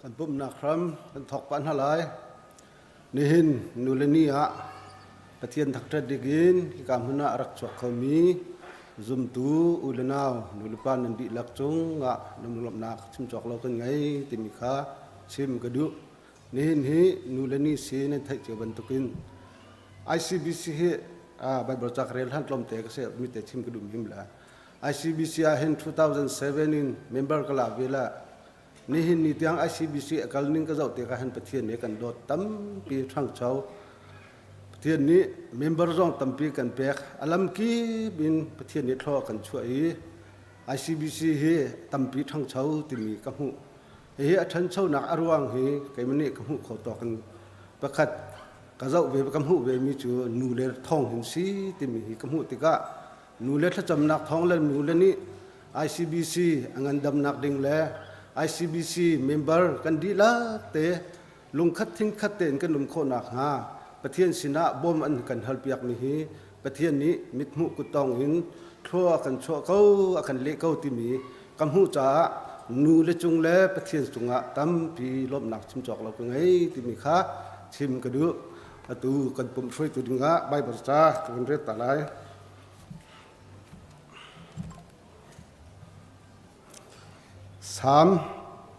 Kan pumhnak hram kan thawk pah hna lai. Nihin nu le ni ah Pathian thangṭhat dik in hika hmun ah a rak chuak khomi zumtu u le nau nu le pa nan dihlak cungah lunglawmhnak chim cawk lo kan ngei timi kha chim ka duh. Nihin hi nu le ni si nan theih cio bantukin ICBC hi Bible ca ka rel hlan tlawmte ka si mi te chim ka duh mi la. ICBC ah hin 2007 in member ka la ve la. Nihin ni tiang ICBC a kal ning ka zoh tikah hin Pathian nih kan dawt tampi ṭhangcho. Pathian nih member zong tampi kan pek. A lam kip in Pathian nih thlua kan chuah i ICBC hi tampi ṭhangcho timi ka hmuh. Hihi a ṭhanchonak a ruang hi keimah nih ka hmuh kho tawk in pakhat ka zoh ve ka hmuh ve mi cu nu le thawng hin si timi hi ka hmuh tikah nu le thlacamnak thawng le nu le nih ICBC a ngandamnak ding le ICBC member kan dihlak te lungkhat thinkhat tein kan um khawh nakhnga Pathian sinah bawm an kan halpiakmi hi Pathian nih mithmuh kuttong in thlua a kan chuah ko a kan leh ko timi ka hmuh caah nu le cung le Pathian cungah tampi lawmhnak chim cawk lo ka ngei timi kha chim ka duh. Atu kan pumh hruaitu dingah Bible ca ka vun ret ta lai. Salm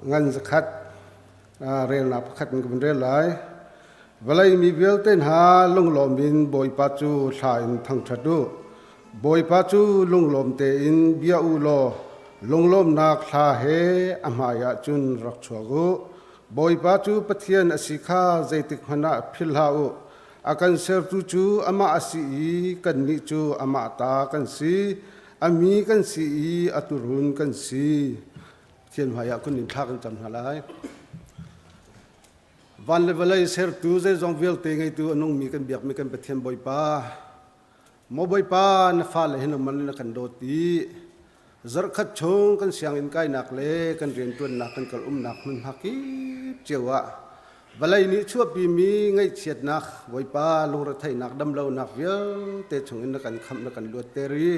ngan zakhat relnak pakhat in ka vun rel lai. Vawlei mi vialte hna lunglawm in Bawipa cu hla in thangṭhat u. Bawipa cu lunglawm tein bia u law lunglawmnak hla he a hmaiah cun rak chuak u. Bawipa cu Pathian a si kha zeitik hmanh ah philh hlah u. A kan sertu cu amah a si i kannih cu amah ta kan si. A mi kan si i a tuurun kan si. Pathian hmaiah kun in thla kan cam hna lai. Van le vawlei sertu zeizong vialte ngeitu a nungmi kan biakmi kan Pathian Bawipa, maw Bawipa na fale hin man na kan dawt i zarhkhat chung kan sianginn kainak le kan rianṭuannak kan kal umnak hmunhma kip cio ah vawlei nih chuahpimi ngaihchiatnak Bawipa lungretheihnak damlonak vialte chungin na kan khamh na kan luatter i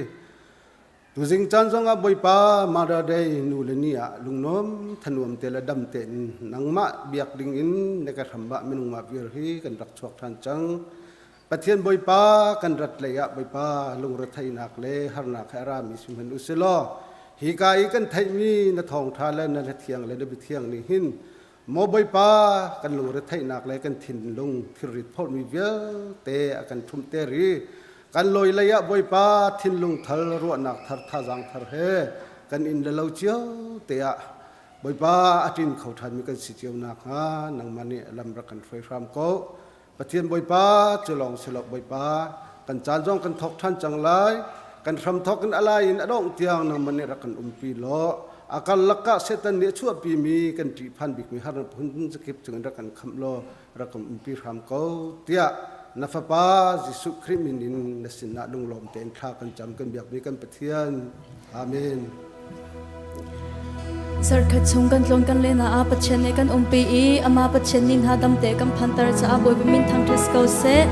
tuzing caan zongah Bawipa Mother Day nu le ni ah lungnuam thanuam te le dam tein nangmah biak ding in na ka hram ah minung mah vial hi kan rak chuak ṭhan cang. Pathian Bawipa kan rat lei ah Bawipa lungretheihnak le harnak he a rami si hmanh u si law hika i kan theihmi na thawngṭha le na hlathiang le na biathiang nih hin maw Bawipa kan lungretheihnak le kan thinlung thilrit phorhmi vialte a kan ṭhumhter i kan lawi lei ah Bawipa thinlung thar ruahnak thar thazaang thar he kan inn le lo cio te ah Bawipa a ṭin kho ṭhanmi kan si cio nakhnga nangmah nih lam rak kan hruai hram ko. Pathian Bawipa cu lawng si lo Bawipa kan caan zong kan thawk ṭhan cang lai kan hram thawk in a lai in a dongh tiang nangmah nih rak kan umpi law a karlak ah Satan nih a chuahpimi kan ṭihphan bikmi harnak phun zakip cungin rak kan khamh law rak kan umpi hram ko tiah na fapa Jesuh Khrih min in na sinah lunglawm tein thla kan cam kan biakmi kan Pathian Amen. Zarkhat chung kan tlawn kan len ah Pathian nih kan umpi i amah Pathian nih hna damte kan phanter caah Bawipa min thangṭhat ko seh.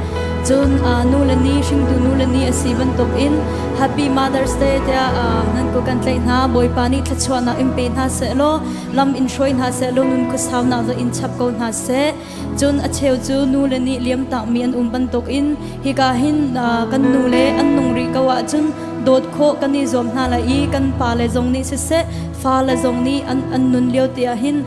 Cun nu le ni hringtu nu le ni a si bantuk in Happy Mother's Day tiah nan ku kan tlaih hna. Bawipa nih thluachuahnak in pe hna seh law lam in hruai hna seh law nun khuasaunak zong in chap ko hna seh. Cun a cheu cu nu le nih liamtakmi an um bantukin hika hin kan nu le an nung rih ko ahcun dawt khawh kan i zuam hna lai i kan pa le zong nih siseh fa le zong nih an nun lio te ah hin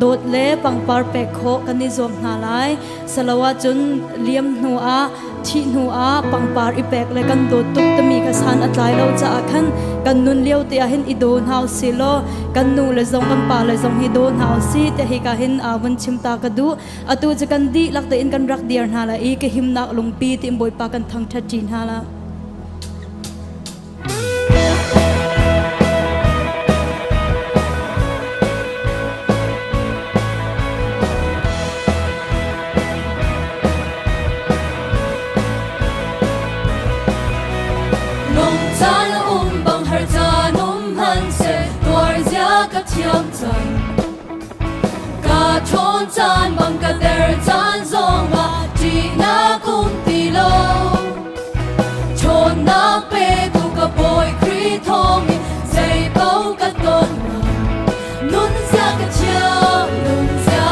dawt le pangpar pek khawh kan i zuam hna lai. Salo ahcun liam hnu ah thih hnu ah pangpar i pek le kan dawt tuk timi kha san a tlai lo caah khan kan nun lio te ah hin i daw hna usih law kan nu le zong kan pa le zong hi daw hna usih ti hi ka hin vun chim ta ka duh atu cu kan dihlak tein kan rak dir hna la i ka himnak lungpi tiin Bawipa kan thangṭhat ṭi hna la. Nung caan um bang har caan um hmanhseh tuar zia ka thiam cang. Ka ṭhawn caan bang ka der caan zongah ṭihnak um ti lo. Ṭhawnnak petu ka Bawi Khrih thawngin zei paoh ka ton. Nun zia ka thiam, nun zia.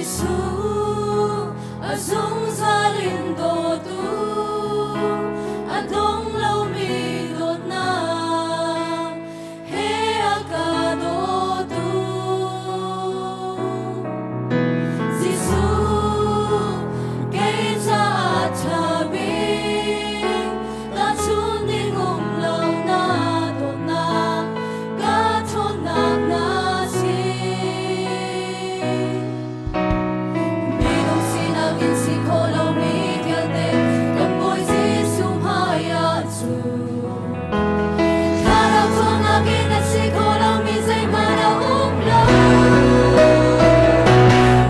Jesuh a zungzal in dawtu a dong lomi dawtnak he a ka dawtu. Jesuh kei caah ṭha bik tahchunh ding um lo na dawtnak ka ṭhawnnak na si. Minung sinak in si khawh lomi vialte kan Bawi Jesuh hmaiah cu Thlarau ṭhawnnak in a si khawh lomi zeihmanh a um lo.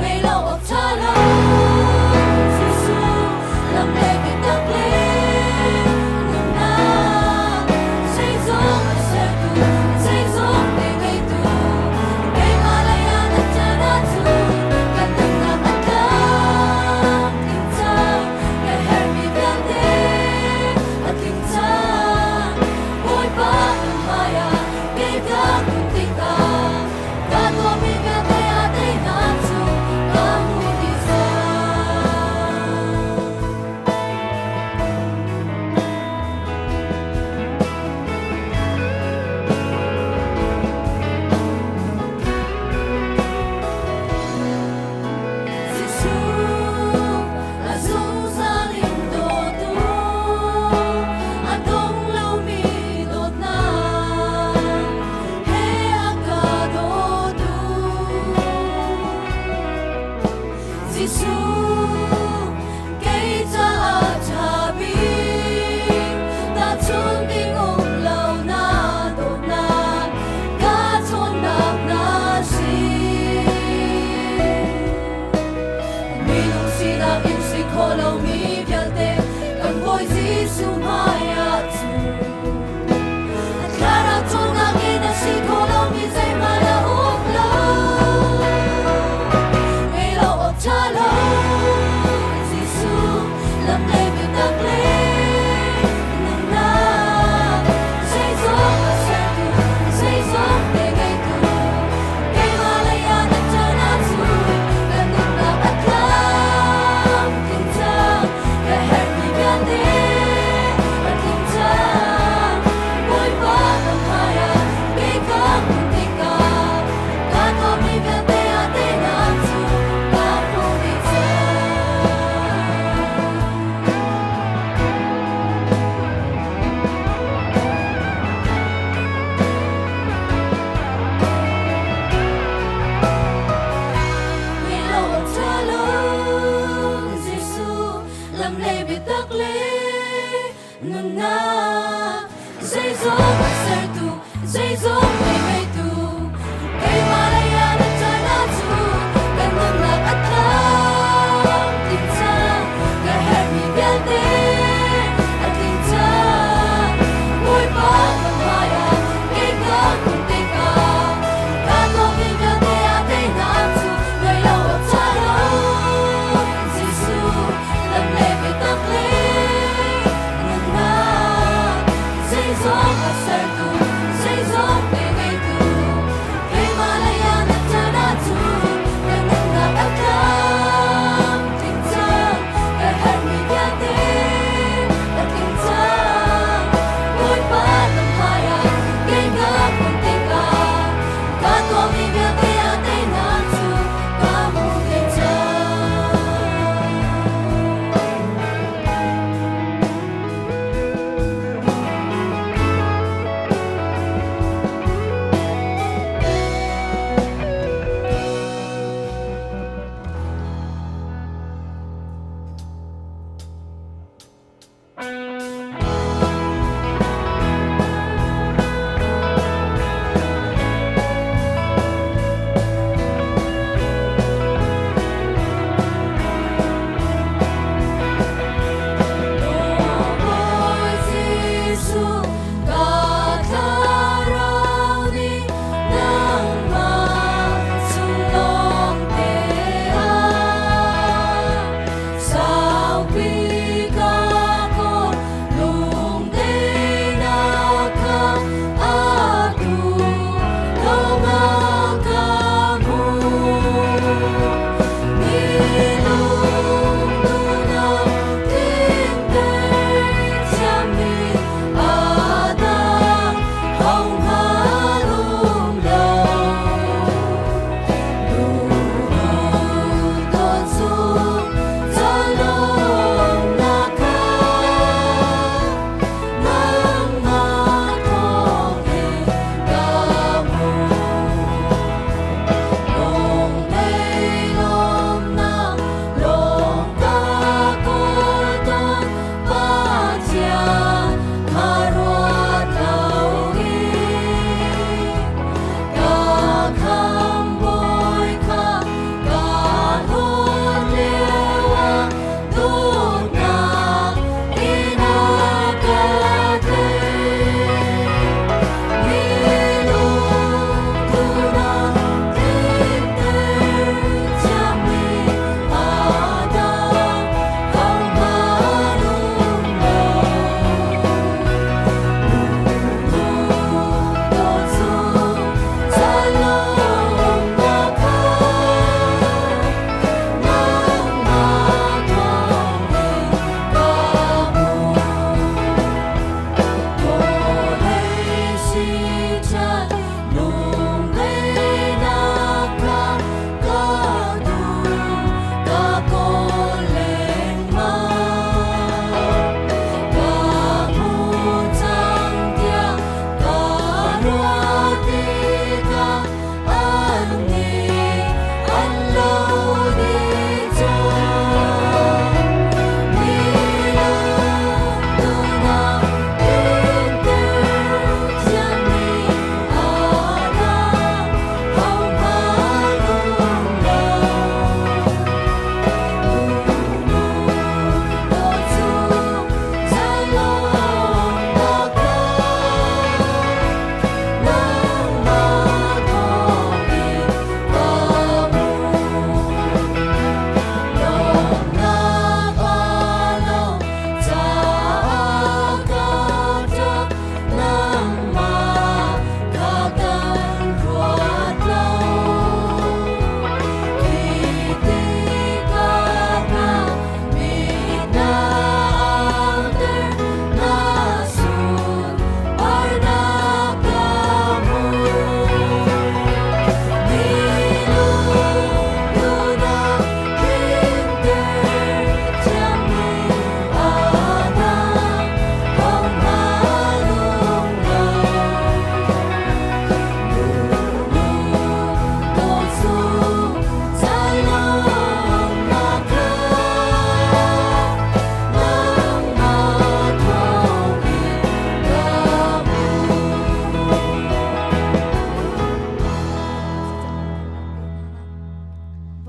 Ngei lo awk ṭha lo, Jesuh lam le biatak le nunnak zeizong a sertu, zeizong te ngeitu, keimah lei ah na ṭan ahcun kan nunnak a tlamtling cang, ka herhmi vialte a tling cang. Bawipa na hmaiah kei ka kun tikah ka tuahmi vialte ah teinak cu ka hmu dih cang. Jesuh a zungzal in dawtu a dong lomi dawtnak he a ka dawtu. Jesuh kei caah ṭha bik tahchunh ding um lo na dawtnak ka ṭhawnnak na si. Minung sinak in si khawh lomi vialte kan Bawi Jesuh hmaiah cu Thlarau ṭhawnnak in a si khawh lomi zeihmanh a um lo. Ngei lo awk ṭha lo.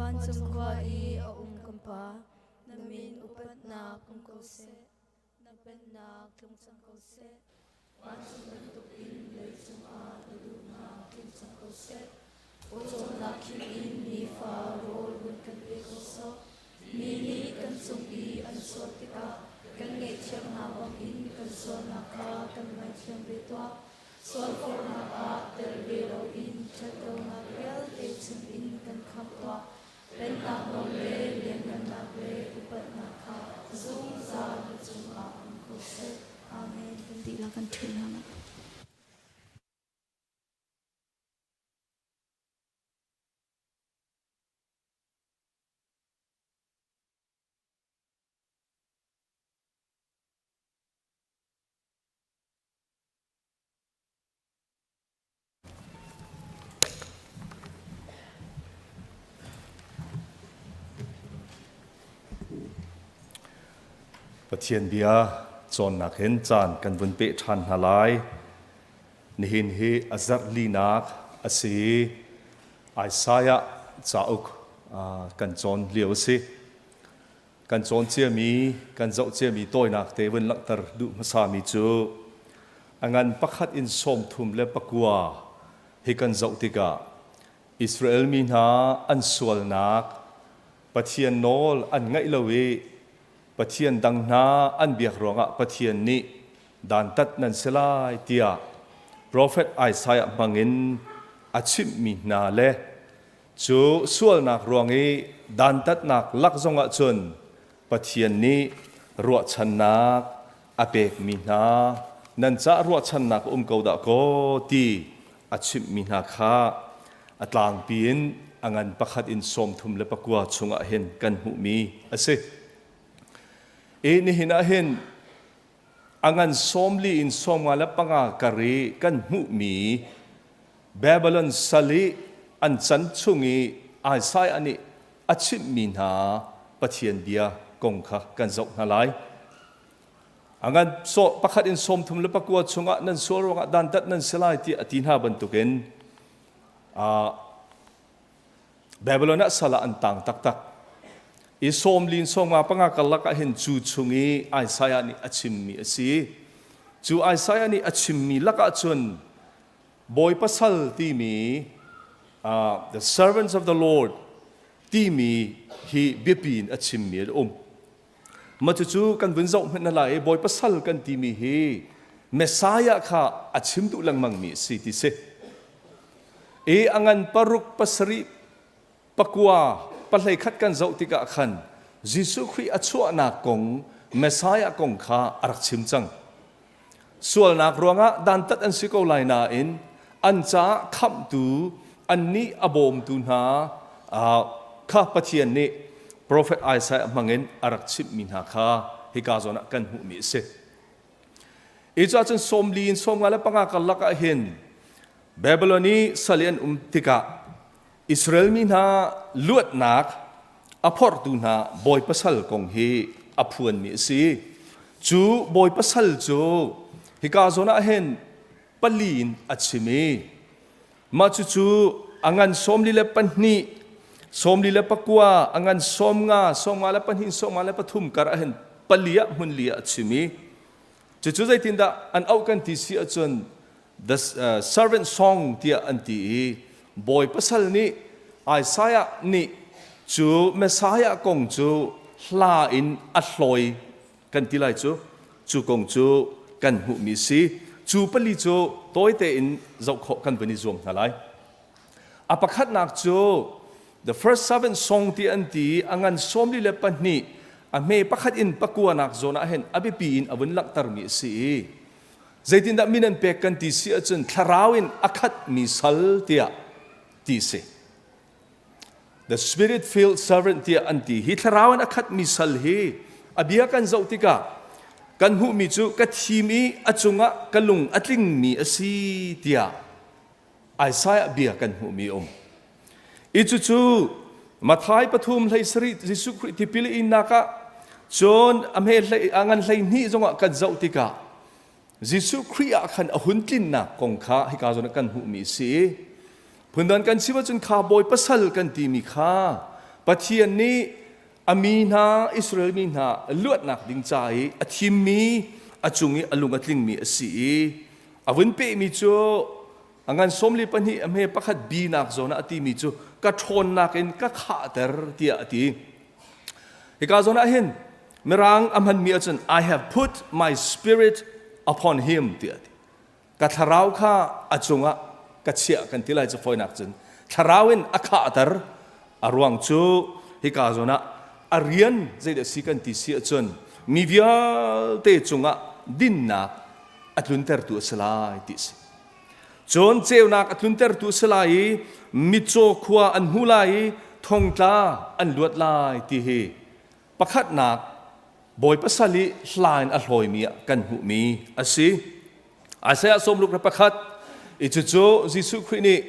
Vancung khua i a um kan Pa, na min upatnak um ko seh. Na pennak tlung cang ko seh. Vancung bantukin leicung ah na duhnak tling cang ko seh. Pawcawmnak khim in nifa rawl vun kan pe ko sawh. Mi nih kan cung i an sual tikah kan ngaihthiam hna bangin kan sualnak kha kan ngaithiam ve tuah. Sualforhnak ah tel ve loin ṭhatlonak vialte chungin kan khamh tuah. Pennak nawl le lianhngannak le upatnak kha zungzal na cungah um ko seh. Amen. Kan dihlak kan ṭhu hna lai. Pathian bia cawnnak hin caan kan vun peh ṭhan hna lai. Nihin hi a zarh linak a si. Isaiah cauk kan cawn lio a si. Kan cawn ciami, kan zoh ciami tawinak te vun langhter duh hmasami cu a ngan pakhat in 39 hi kan zoh tikah Israel mi hna an sualnak Pathian nawl an ngaih lo i Pathian dang hna an biak ruangah Pathian nih dantat nan si lai tiah profet Isaiah hmangin a chimhmi hna le Cu sualnak ruang i dantatnak lak zongah cun Pathian nih ruahchannak a pekmi hna nan cah ruahchannak um ko dah kaw ti a chimhmi hna kha a tlangpi in a ngan pakhat in 39 chungah hin kan hmuhmi a si. I nihin ah hin a ngan 40 in 55 kar i kan hmuhmi Babylon sal i an chan chung i Isaiah nih a chimhmi hna Pathian bia kong kha kan zoh hna lai. A ngan pakhat in 39 chungah nan sual ruangah dantat nan si lai tiah a ti hna bantukin Babylon ah sal ah an tang taktak. I 40 in 55 karlak ah hin cu chung i Isaiah nih a chimmi a si. Cu Isaiah nih a chimmi lakah cun Bawipa sal timi the servants of the Lord timi hi biapi in a chimmi an um. Mah cucu kan vun zoh hmanh na lai i Bawipa sal kan timi hi Messiah kha a chim duh lengmangmi a si ti si. I a ngan paruk pasarih pakua pahlei khat kan zoh tikah khan Jesuh Khrih a chuahnak kong Messiah kong kha a rak chim cang. Sualnak ruangah dantat an si ko lai nain an caah khamhtu annih a bawmtu hna kha Pathian nih profet Isaiah hmangin a rak chimhmi hna kha hika zawn ah kan hmuhmi a si. Hi caah cun 40 in 55 karlak ah hin Babylon i sal i an um tikah Israel mi hna luatnak a phortu hna bawipa sal kong hi a phuanmi a si. Cu bawipa sal cu hika zawn ah hin pali in a chim i mah cucu a ngan 42, 49, a ngan 50, 52, 53 kar ah hin pali ah hmun li ah a chim i cucu zeitindah an auh kan ti si ahcun the servant song tiah an ti i bawi pasal nih Isaiah nih cu Messiah kong cu hla in a hlawi kan ti lai cu cu kong cu kan hmuhmi si. Cu pali cu tawite in zoh khawh kan vun i zuam hna lai. A pakhatnak cu the first servant song ti an ti i a ngan 42 a hme pakhat in pakuanak zawn ah hin a biapi in a vun langhtermi a si i Zeitindah min an pek kan ti si ahcun thlarau in a khatmi sal tiah ti si. The spirit filled servant tiah an ti. Hi thlarau in a khatmi sal hi a bia kan zoh tikah kan hmuhmi cu ka thim i a cungah ka lung a tlingmi a si tiah Isaiah bia kan hmuhmi um. I cucu Matthai pathum hlei sarih Jesuh Khrih tipil innak ah cun a hme hlei a ngan hlei hnih zongah kan zoh tikah Jesuh Khrih ah khan a hun tlinnak kong kha hika zawn ah kan hmuhmi a si. Phundang kan chim ahcun kha bawi pasal kan timi kha Pathian nih a mi hna Israel mi hna luatnak ding ca i a thimmi a cung i a lung a tlingmi a si i a vun pehmi cu a ngan 42 a hme pakhat binak zawn ah a timi cu ka ṭhawnnak in ka khahter tiah a ti. Hika zawn ah hin Mirang a hmanmi ahcun I have put my spirit upon him tiah a ti. Ka thlarau kha a cungah ka chiah kan ti lai cu fawinak cun thlarau in a khahter a ruang cu hika zawn ah a rian zeidah si kan ti si ahcun mi vialte cungah dinnak a tluntertu a si lai ti a si. Cun ceunak a tluntertu a si lai i mitcaw khua an hmu lai i thongtla an luat lai ti hi pakhatnak Bawipa sal i hla in a hlawimi ah kan hmuhmi a si. Isaiah 61 i cucu Jesuh Khrih nih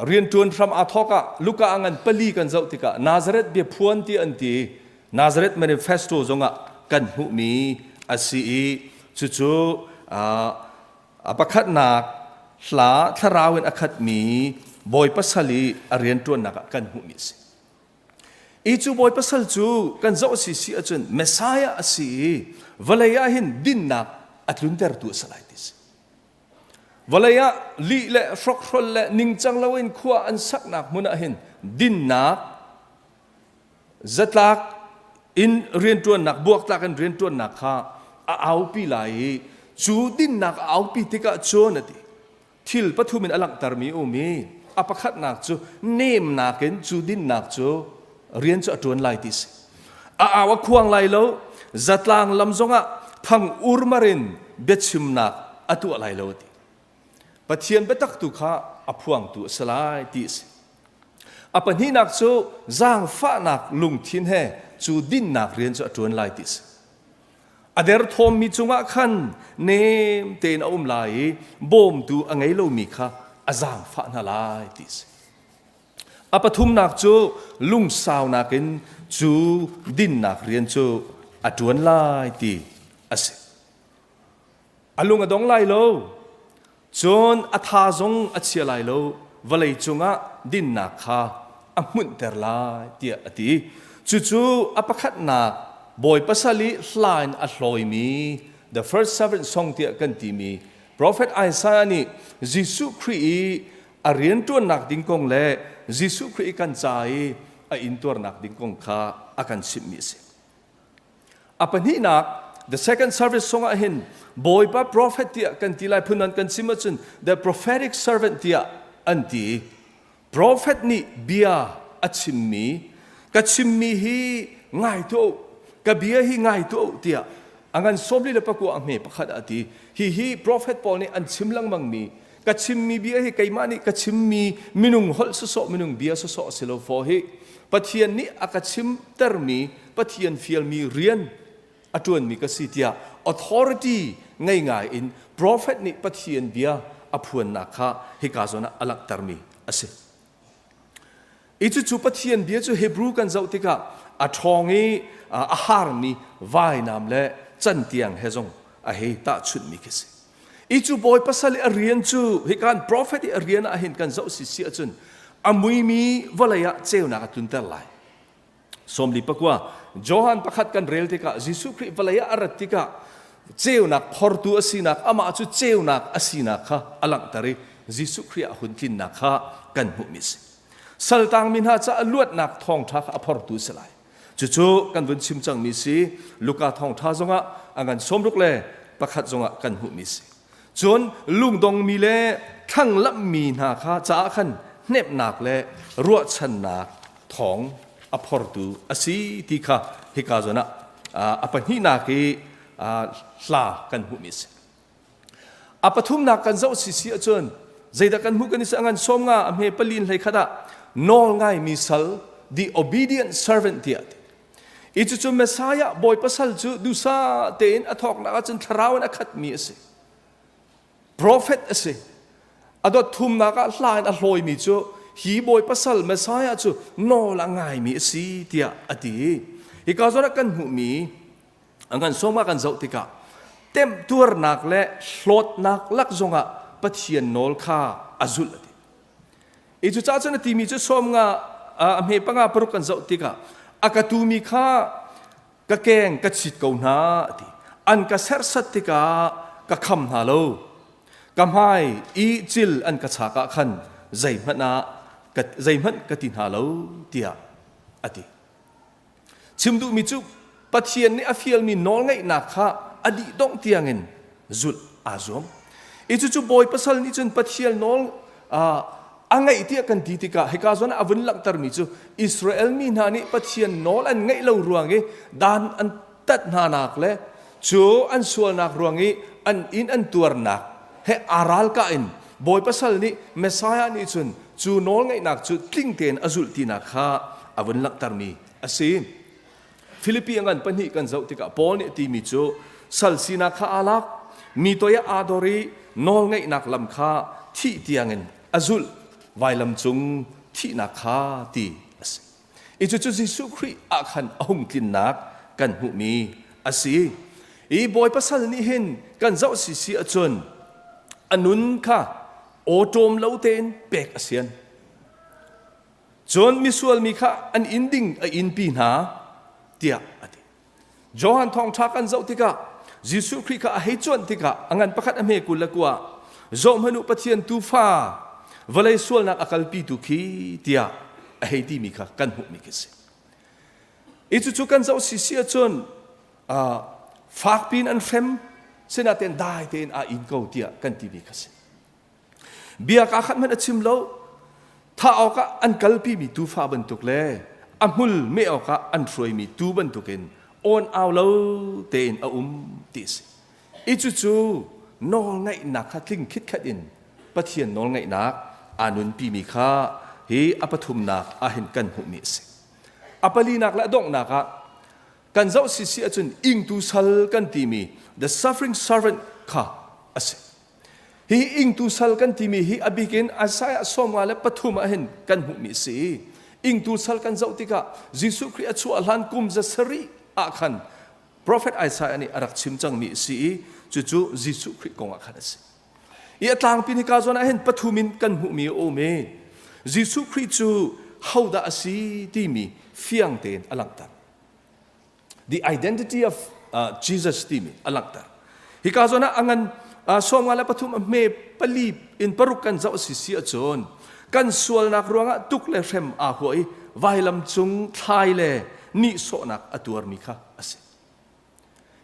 rianṭuan hram aa thawk ah Luka a ngan pali kan zoh tikah Nazareth biaphuan ti an ti Nazareth Manifesto zongah kan hmuhmi a si i cucu a pakhatnak hla thlarau in a khatmi Bawipa sal i a rianṭuannak ah kan hmuhmi a si. I cu Bawipa sal cu kan zoh si si ahcun Messiah a si i vawlei ah hin dinnak a tluntertu a si lai ti si. Vawlei ah lih le hrokhrol le ningcang loin khua an saknak hmun ah hin dinnak zatlak in rianṭuannak buaktlak in rianṭuannak kha a aupi lai i cu dinnak a aupi tikah cun a ti thil pathum in a langhtermi um i a pakhatnak cu nemnak in cu dinnak cu rian cu a ṭuan lai ti si. A au a khuang lai lo, zatlang lam zongah thang urmar in biachimnak a tuah lai lo ti. Pathian biatak tu kha a phuangtu a si lai ti a si. A pahnihnak cu zaangfahnak lungthin he cu dinnak rian cu a ṭuan lai ti a si. A derthawmmi cungah khan nem tein a um lai i bawmtu a ngei lomi kha a zaangfah hna lai ti a si. A pathumnak cu lungsaunak in cu dinnak rian cu a ṭuan lai ti a si. A lung a dong lai lo. Cun a tha zong a chia lai lo, vawlei cungah dinnak kha a hmunhter lai tiah a ti. Cucu a pakhatnak Bawipa sal i hla in a hlawimi the first servant song tiah kan timi Prophet Isaiah nih Jesuh Khrih i a rianṭuannak ding kong le Jesuh Khrih i kan ca i a intuarnak ding kong kha a kan chimhmi a si. A pahnihnak, the second service song ah hin Bawipa prophet tiah kan ti lai phun an kan chim ahcun the prophetic servant tiah an ti. Prophet nih bia a chimmi, ka chimmi hi ngai tuah u, ka bia hi ngai tuah u tiah a ngan 44 a hme pakhat ah a ti. Hihi prophet pawl nih an chim lengmangmi ka chimmi bia hi keimah nih ka chimmi minung holh sawsawh minung bia sawsawh a si lo faw hi Pathian nih a ka chimtermi Pathian fialmi rian a ṭuanmi ka si tiah authority ngei ngai in prophet nih Pathian bia a phuannak kha hika zawn ah a langhtermi a si. I cucu Pathian bia cu Hebrew kan zoh tikah a ṭhawng i a harmi vainam le cantiang he zong a hei tahchunhmi khi si. I cu bawi pasal i a rian cu hikan prophet i a rian ah hin kan zoh si si ahcun a muimi vawlei ah ceunak a tlunter lai. 44 Johan pakhat kan rel tikah Jesuh Khrih vawlei ah a rat tikah ceunak phortu a sinak amah cu ceunak a sinak kha a langhter i Jesuh Khrih ah hun tlinnak kha kan hmuhmi a si. Saltangmi hna caah luatnak thawngṭha kha a phortu a si lai. Cucu kan vun chim cangmi si Luka thawngṭha zongah a ngan 61 zongah kan hmuhmi si. Cun lungdongmi le thlanglamhmi hna kha caah khan hnemhnak le ruahchannak thawng a phortu a si ti kha hika zawn ah a pahnihnak i hla kan hmuhmi a si. A pathumnak kan zoh si si ahcun zeidah kan hmuh kan i a ngan 50 a hme palin hlei khat ah nawl ngaimi sal the obedient servant tiah ti. I cucu Messiah Bawipa sal cu duhsah tein a thawknak ahcun thlarau in a khatmi a si. Prophet a si. A dot thumnak ah hla in a hlawimi cu hi Bawipa sal Messiah cu nawl a ngaimi a si tiah a ti. Hika zawn ah kan hmuhmi a ngan sawm ah kan zoh tikah temtuarnak le hlawtnak lak zongah Pathian nawl kha a zulh a ti. I cucaah cun a timi cu 50. a hme panga paruk kan zoh tikah a ka tumi kha ka keng ka chit ko hna a ti. An ka serhsat tikah ka kham hna lo. Ka hmai i cil an ka chak ah khan zeihmanh ah ka, zeihmanh ka ti hna lo tiah a ti. Chim duhmi cu Pathian nih a fialmi nawlngeihnak kha a dih dongh tiangin zulh aa zuam. I cucu bawi pasal nih cun Pathian nawl a ngaih tiah kan ti tikah hika zawn ah a vun langhtermi cu Israel mi hna nih Pathian nawl an ngaih lo ruang i dan an tat hnanak le cu an sualnak ruang i an inn an tuarnak he aa ralkah in bawi pasal nih Messiah nih cun cu nawlngeihnak cu tling tein a zulh tinak kha a vun langhtermi a si. Filipi a ngan pahnih kan zoh tikah Paul nih a timi cu sal sinak kha aa lak, mi toi ah aa dor i nawlngeihnak lam kha thih tiangin a zulh, vailam cung thihnak kha ti a si. I cucu Jesuh Khrih ah khan a hung tlinnak kan hmuhmi a si. I Bawipa sal nih hin kan zoh sisi ahcun a nun kha awṭawm lo tein pek a sian. Cun misual mi kha an inn ding a innpi hna tiah a ti. Johan thawngṭha kan zoh tikah Jesuh Khrih kha a hei cuanh tikah a ngan pakhat a hme 22 zohhmanh u Pathian tuufa vawlei sualnak a kalpitu khi tiah a hei timi kha kan hmuhmi khi si. I cucu kan zoh sisi ahcun uh, fakpi in an hrem sinatein dai tein aa in ko tiah kan timi kha si. Bia kaa khat hmanh a chim lo. Thah awkah an kalpimi tuufa bantuk le a hmul meh awkah an hruaimi tuu bantukin awn au lo tein a um ti a si. I cucu nawlngaihnak kha tling khitkhat in Pathian nawlngaihnak aa nunpimi kha hi a pathumnak ahhin kan hmuhmi a si. A palinak le a donghnak ah kan zoh sisi ahcun ingtu sal kan timi the suffering servant kha a si. Hi ingtu sal kan timi hi a bik in Isaiah 53 ah hin kan hmuhmi a si. Ingtu sal kan zoh tikah Jesuh Khrih a chuah hlan kum za sarih ah khan Prophet Isaiah nih a rak chim cangmi a si i cucu Jesuh Khrih kong ah khan a si. I a tlangpi hika zawn ah hin pathum in kan hmuhmi a um i Jesuh Khrih cu hodah a si timi fiang tein a langhter. The identity of uh, Jesus timi a langhter. Hika zawn ah a ngan uh, 53 a hme pali in paruk kan zoh si si ahcun kan sualnak ruangah tuk le hrem aa huah i vailam cung thlai le nihsawhnak a tuarmi kha a si.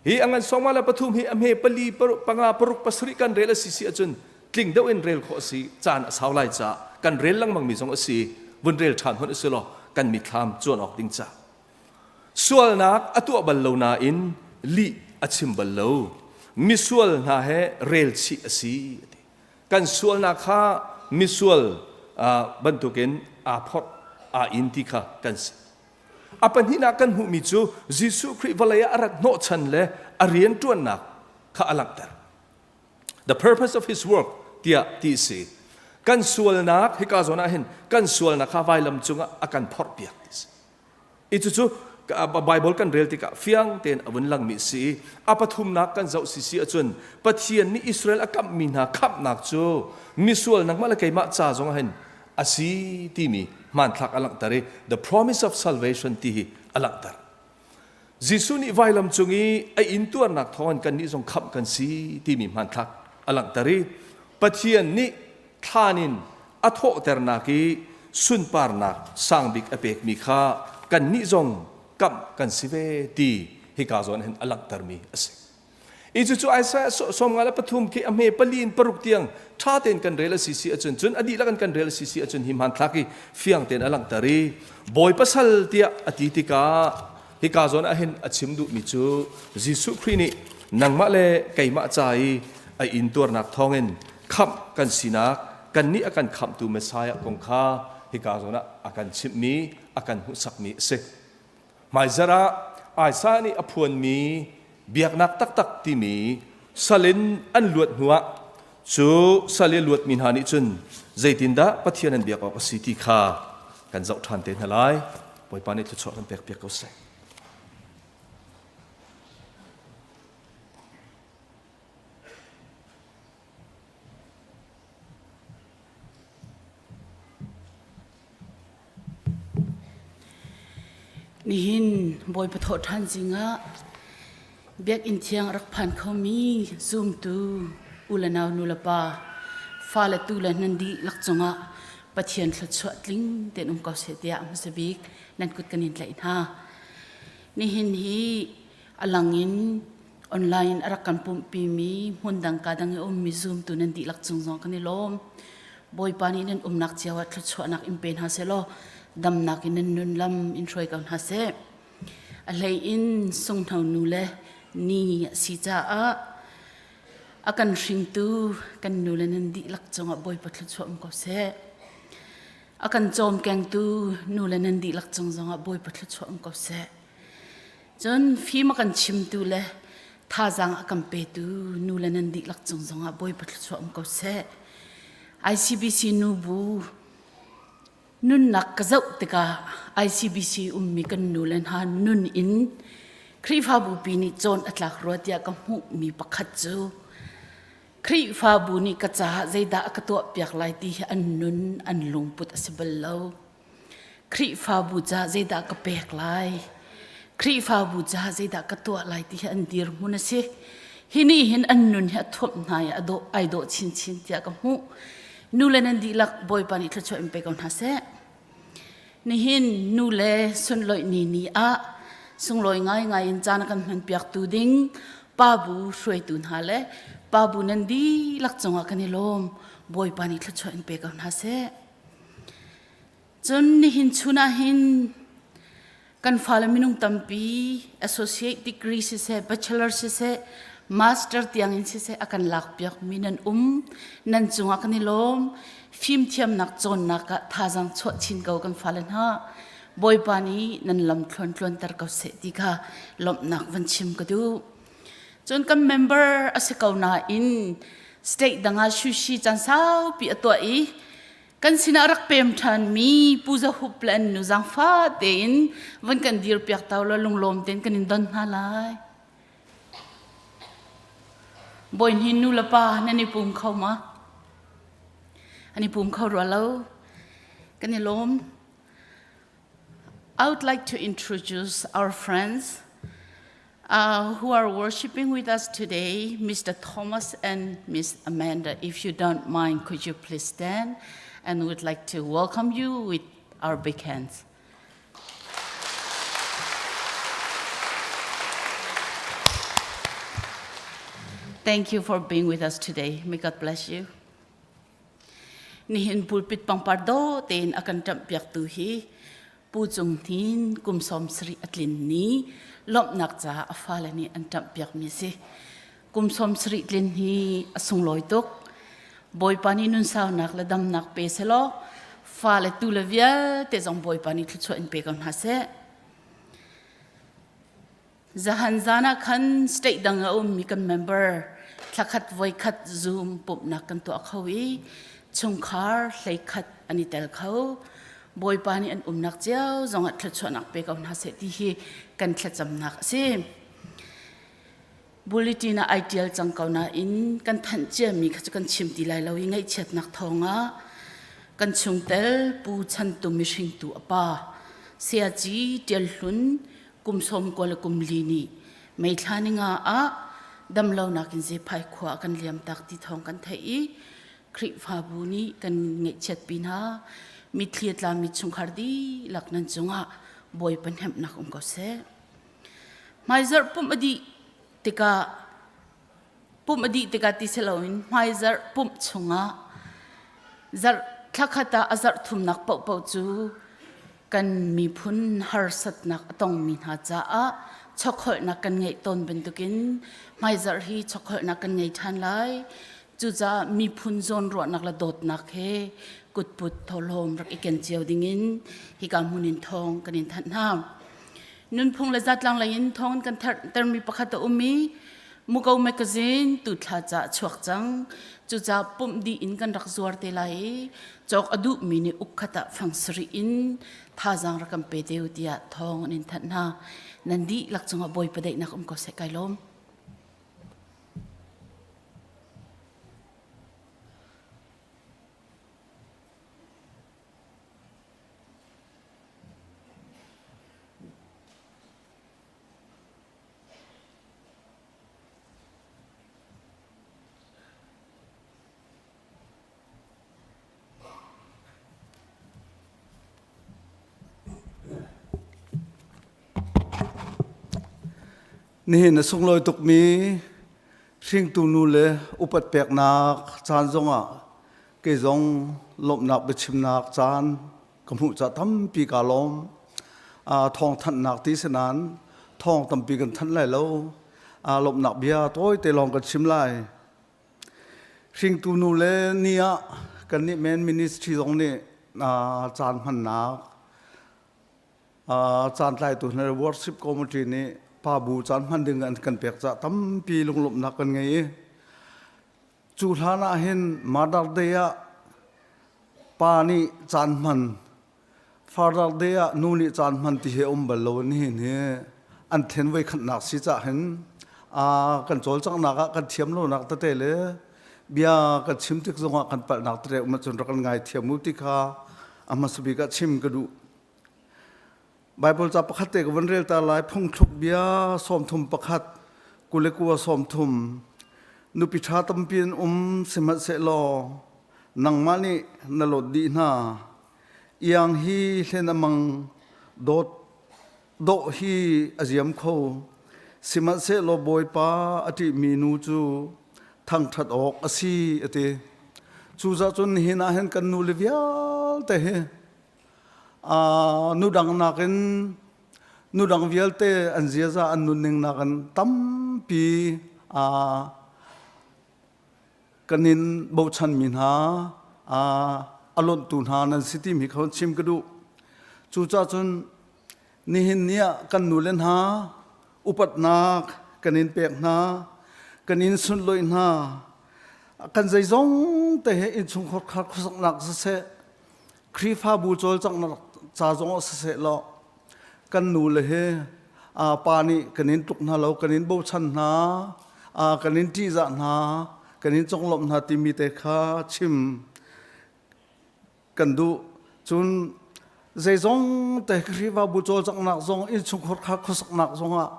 Hi a ngan 53 hi a hme pali panga paruk pasarih kan rel a si si ahcun tling deuh in rel khawh a si caan a sau lai caah kan rel lengmang mi zong a si vun rel ṭhan hmanh a si law kan mitthlam cuan awk ding ca Sualnak a tuah bal lo nain lih a chim bal lo. Misual hna he relchih a si a ti. Kan sualnak kha misual bantukin aa phorh, aa in ti kha kan si. A pahnihnak kan hmuhmi cu Jesuh Khrih vawlei ah a rat hnawhchan le a rianṭuannak kha a langhter. The purpose of his work tiah ti a si. Kan sualnak hika zawn ah hin kan sualnak kha vailam cungah a kan phorhpiak ti a si. I cucu Bible kan rel tikah fiang tein a vun langmi a si i a pathumnak kan zoh sisi ahcun Pathian nih Israel a kamhmi hna khamhnak cu misual nangmah le keimah ca zong ah hin a si timi hmanthlak a langhter i the promise of salvation ti hi a langhter. Jesuh nih vailam cung i a intuarnak thawngin kannih zong khamh kan si timi hmanthlak a langhter i Pathian nih thlan in a thawhternak i sunparnak sangbik a pekmi kha kannih zong kamh kan si ve ti hika zawn hin a langhtermi a si. I cucu Isaiah 53 khi a hme pali in paruk tiang ṭha tein kan rel a si si ahcun cun a dihlak in kan rel a si si ahcun hi hmanthlak hi fiang tein a langhter i Bawipa sal tiah a ti tikah hika zawn ah hin a chim duhmi cu Jesuh Khrih nih nangmah le keimah ca i a intuarnak thawngin khamh kan sinak kannih a kan khamhtu Messiah kong kha hika zawn ah a kan chimhmi a kan hmuhsakmi a si. Hmaizarh ah Isaiah nih a phuanmi biaknak taktak timi sal in an luat hnuah cu sal i a luatmi hna nih cun zeitindah Pathian an biak awk a si ti kha kan zoh ṭhan te hna lai. Bawipa nih thluachuah kan pekpiak ko seh. Nihin Bawipa thawhṭhan zingah Biakinn thiang a rak phan khomi zumtu u le nau nu le pa fale tu le nan dihlak cungah Pathian thluachuah tling tein um ko seh tiah hmasa bik nan kut kan in tlaih hna. Nihin hi a lang in online a rak kan pumhpimi hmundang ka dang i ummi zumtu nan dihlak cung zong kan i lawm. Bawipa nih nan umnak cio ah thluachuahnak in pe hna seh law damnak in nan nun lam in hruai ko hna seh. A hlei in sunghno nu le ni a si caah a kan hringtu kan nu le nan dihlak cungah Bawipa thluachuah um ko seh. A kan cawmkengtu nu le nan dihlak cung zongah Bawipa thluachuah um ko seh. Cun fim a kan chimtu le thazaang a kan petu nu le nan dihlak cung zongah Bawipa thluachuah um ko seh. ICBC nubu nunnak ka zoh tikah ICBC ummi kan nu le hna nun in Khrihfabu pi nih cawn a tlak rua tiah ka hmuhmi pakhat cu Khrihfabu nih ka caah zeidah a ka tuahpiak lai ti hi an nun an lungput a si bal lo. Khrihfabu caah zeidah ka pek lai? Khrihfabu caah zeidah ka tuah lai ti hi an dirhmun a si. Hi nih hin an nun hi a thuamh hna i a dawh ai dawh chinchin tiah ka hmuh. Nu le nan dihlak Bawipa nih thluachuah in pe ko hna seh. Nihin nu le sunlawih ni ni ah sunglawi ngaingai in caan a kan hmanpiaktu ding pa bu hruaitu hna le pa bu nan dihlak cungah kan i lawm. Bawipa nih thluachuah in pe ko hna seh. Cun nihin chun ah hin kan fale minung tampi associate degree siseh, bachelor siseh, master tiang in siseh a kan lakpiak mi nan um. Nan cungah kan i lawm. Fimthiamnak cawnnak ah thazaang chuah chin ko kan fale hna. Bawipa nih nan lam thluan tluanter ko seh ti kha lawmhnak van chim ka duh. Cun kan member a si ko nain state dang ah shushi caan saupi a tuah i kan sinah rak pem ṭhanmi Pu Za Hup le an nu zaangfah tein van kan dirpiak ta law lunglawm tein kan in don hna lai. Bawi hnin nu le pa nan i pum kho ma? An i pum kho rua lo. Kan i lawm. I would like to introduce our friends who are worshiping with us today, Mr. Thomas and Miss Amanda. If you don't mind, could you please stand? And we'd like to welcome you with our big hands. Thank you for being with us today. May God bless you. Nihin pulpit pangpar do tein a kan ṭamhpiaktu hi Pu Cung Hnin kum 70 a tlin ni lawmhnak caah a fale nih an ṭamhpiakmi a si. Kum 70 tlin hi a sunglawi tuk. Bawipa nih nunsaunak le damnak pe selaw fale tu le vialte zong Bawipa nih thluachuah in pe ko hna seh. Zahan zan ah khan state dang a ummi kan member thlakhat voikhat Zoom pumhnak kan tuah kho i chungkhar hleikhat an i tel kho. Bawipa nih an umnak cio zongah thluachuahnak pe ko hna seh ti hi kan thlacamnak a si. Bulletin ah ai ṭial cang ko nain kan thanh ciami kha cu kan chim ti lai lo i ngaihchiatnak thawngah kan chungtel Pu Chan Tum mihringtu a pa Sayaci Ṭial Hlun kum 90 le kum li nih May thla ni nga ah damlonak in Zephai khua ah kan liamtak ti thawng kan theih i Khrihfabu nih kan ngaihchiatpi hna. Mitthli a tlami chungkhar dihlak nan cungah Bawipa hnemhnak um ko seh. Hmaizarh pumh a dih tikah pumh a dih tikah ti si loin hmaizarh pumh chungah zarh thlakhat ah a zarh thumnak paohpaoh cu kan miphun harsatnak a tongmi hna caah chokholhnak kan ngeih tawn bantukin hmaizarh hi chokholhnak kan ngei ṭhan lai. Cucaah miphun zawnruahnak le dawtnak he kutput thawhlawm rak i ken cio dingin hika hmun in thawng kan in thanh hna. Nunphung le zatlang lei in thawng kan termi pakhat a um i Muko magazine tu thla ca chuak cang. Cucaah pumh dih in kan rak zuar te lai i cawk a duhmi nih ukkhat ah fang sarih in thazaang rak kan pe te u tiah thawng an in thanh hna. Nan dihlak cungah Bawipa daihnak um ko seh kai lawm. Nihin a sunglawi tukmi hringtu nu le upat peknak caan zongah kei zong lawmhnak biachimnak caan ka hmuh ca tampi kaa lawm. Thawng thanhnak ti si nain thawng tampi kan thanh lai lo. Lawmhnak bia tawite lawng kan chim lai. Hringtu nu le ni ah kannih men ministry zong nih caan hmannak Caantlaitu hna worship committee nih pa bu caan hman ding an kan pek caah tampi lunglawmhnak kan ngei i cu hlan ah hin Mother Day ah pa nih caan hman Father Day ah nu nih caan hman ti hi a um bal lo nihin hi an then voi khatnak si cah hin kan cawlcanghnak ah kan thiam lonak tete le bia kan chim tik zongah kan palhnak tete um ahcun rak kan ngai thiam u ti kha a hmasa bik ah chim ka duh. Baibal ca pakhat te ka van rel ta lai phungthluk bia 31 29 30 nupi ṭha tampi an um sihmanhsehlaw nangmah nih na lawt dih hna iang hi hlen a mang dawt dawh hi a ziam kho sihmanhsehlaw Bawipa a ṭihmi nu cu thangṭhat awk a si a ti cucaah cun nihin ah hin kan nule vialte hi Nu dang nakin nu dang vialte an ziaza an nunning nakin tampi kan in bochanmi hna a lonhtu hna nan si timi kha chim ka duh. Cucaah cun nihin ni ah kan nule hna upatnak kan in pek hna, kan in sunlawih hna, kan zeizong te he innchungkhar khuasaknak siseh, Khrihfabu cawlcanghnak ca zong ah siseh law kan nu le he pa nih kan in tluk hna lo kan in bochan hna kan in ṭihzah hna kan in conglawmh hna timi te kha chim kan duh cun zeizong te Khrihfabu cawlcanghnak zong innchungkhar khuasaknak zongah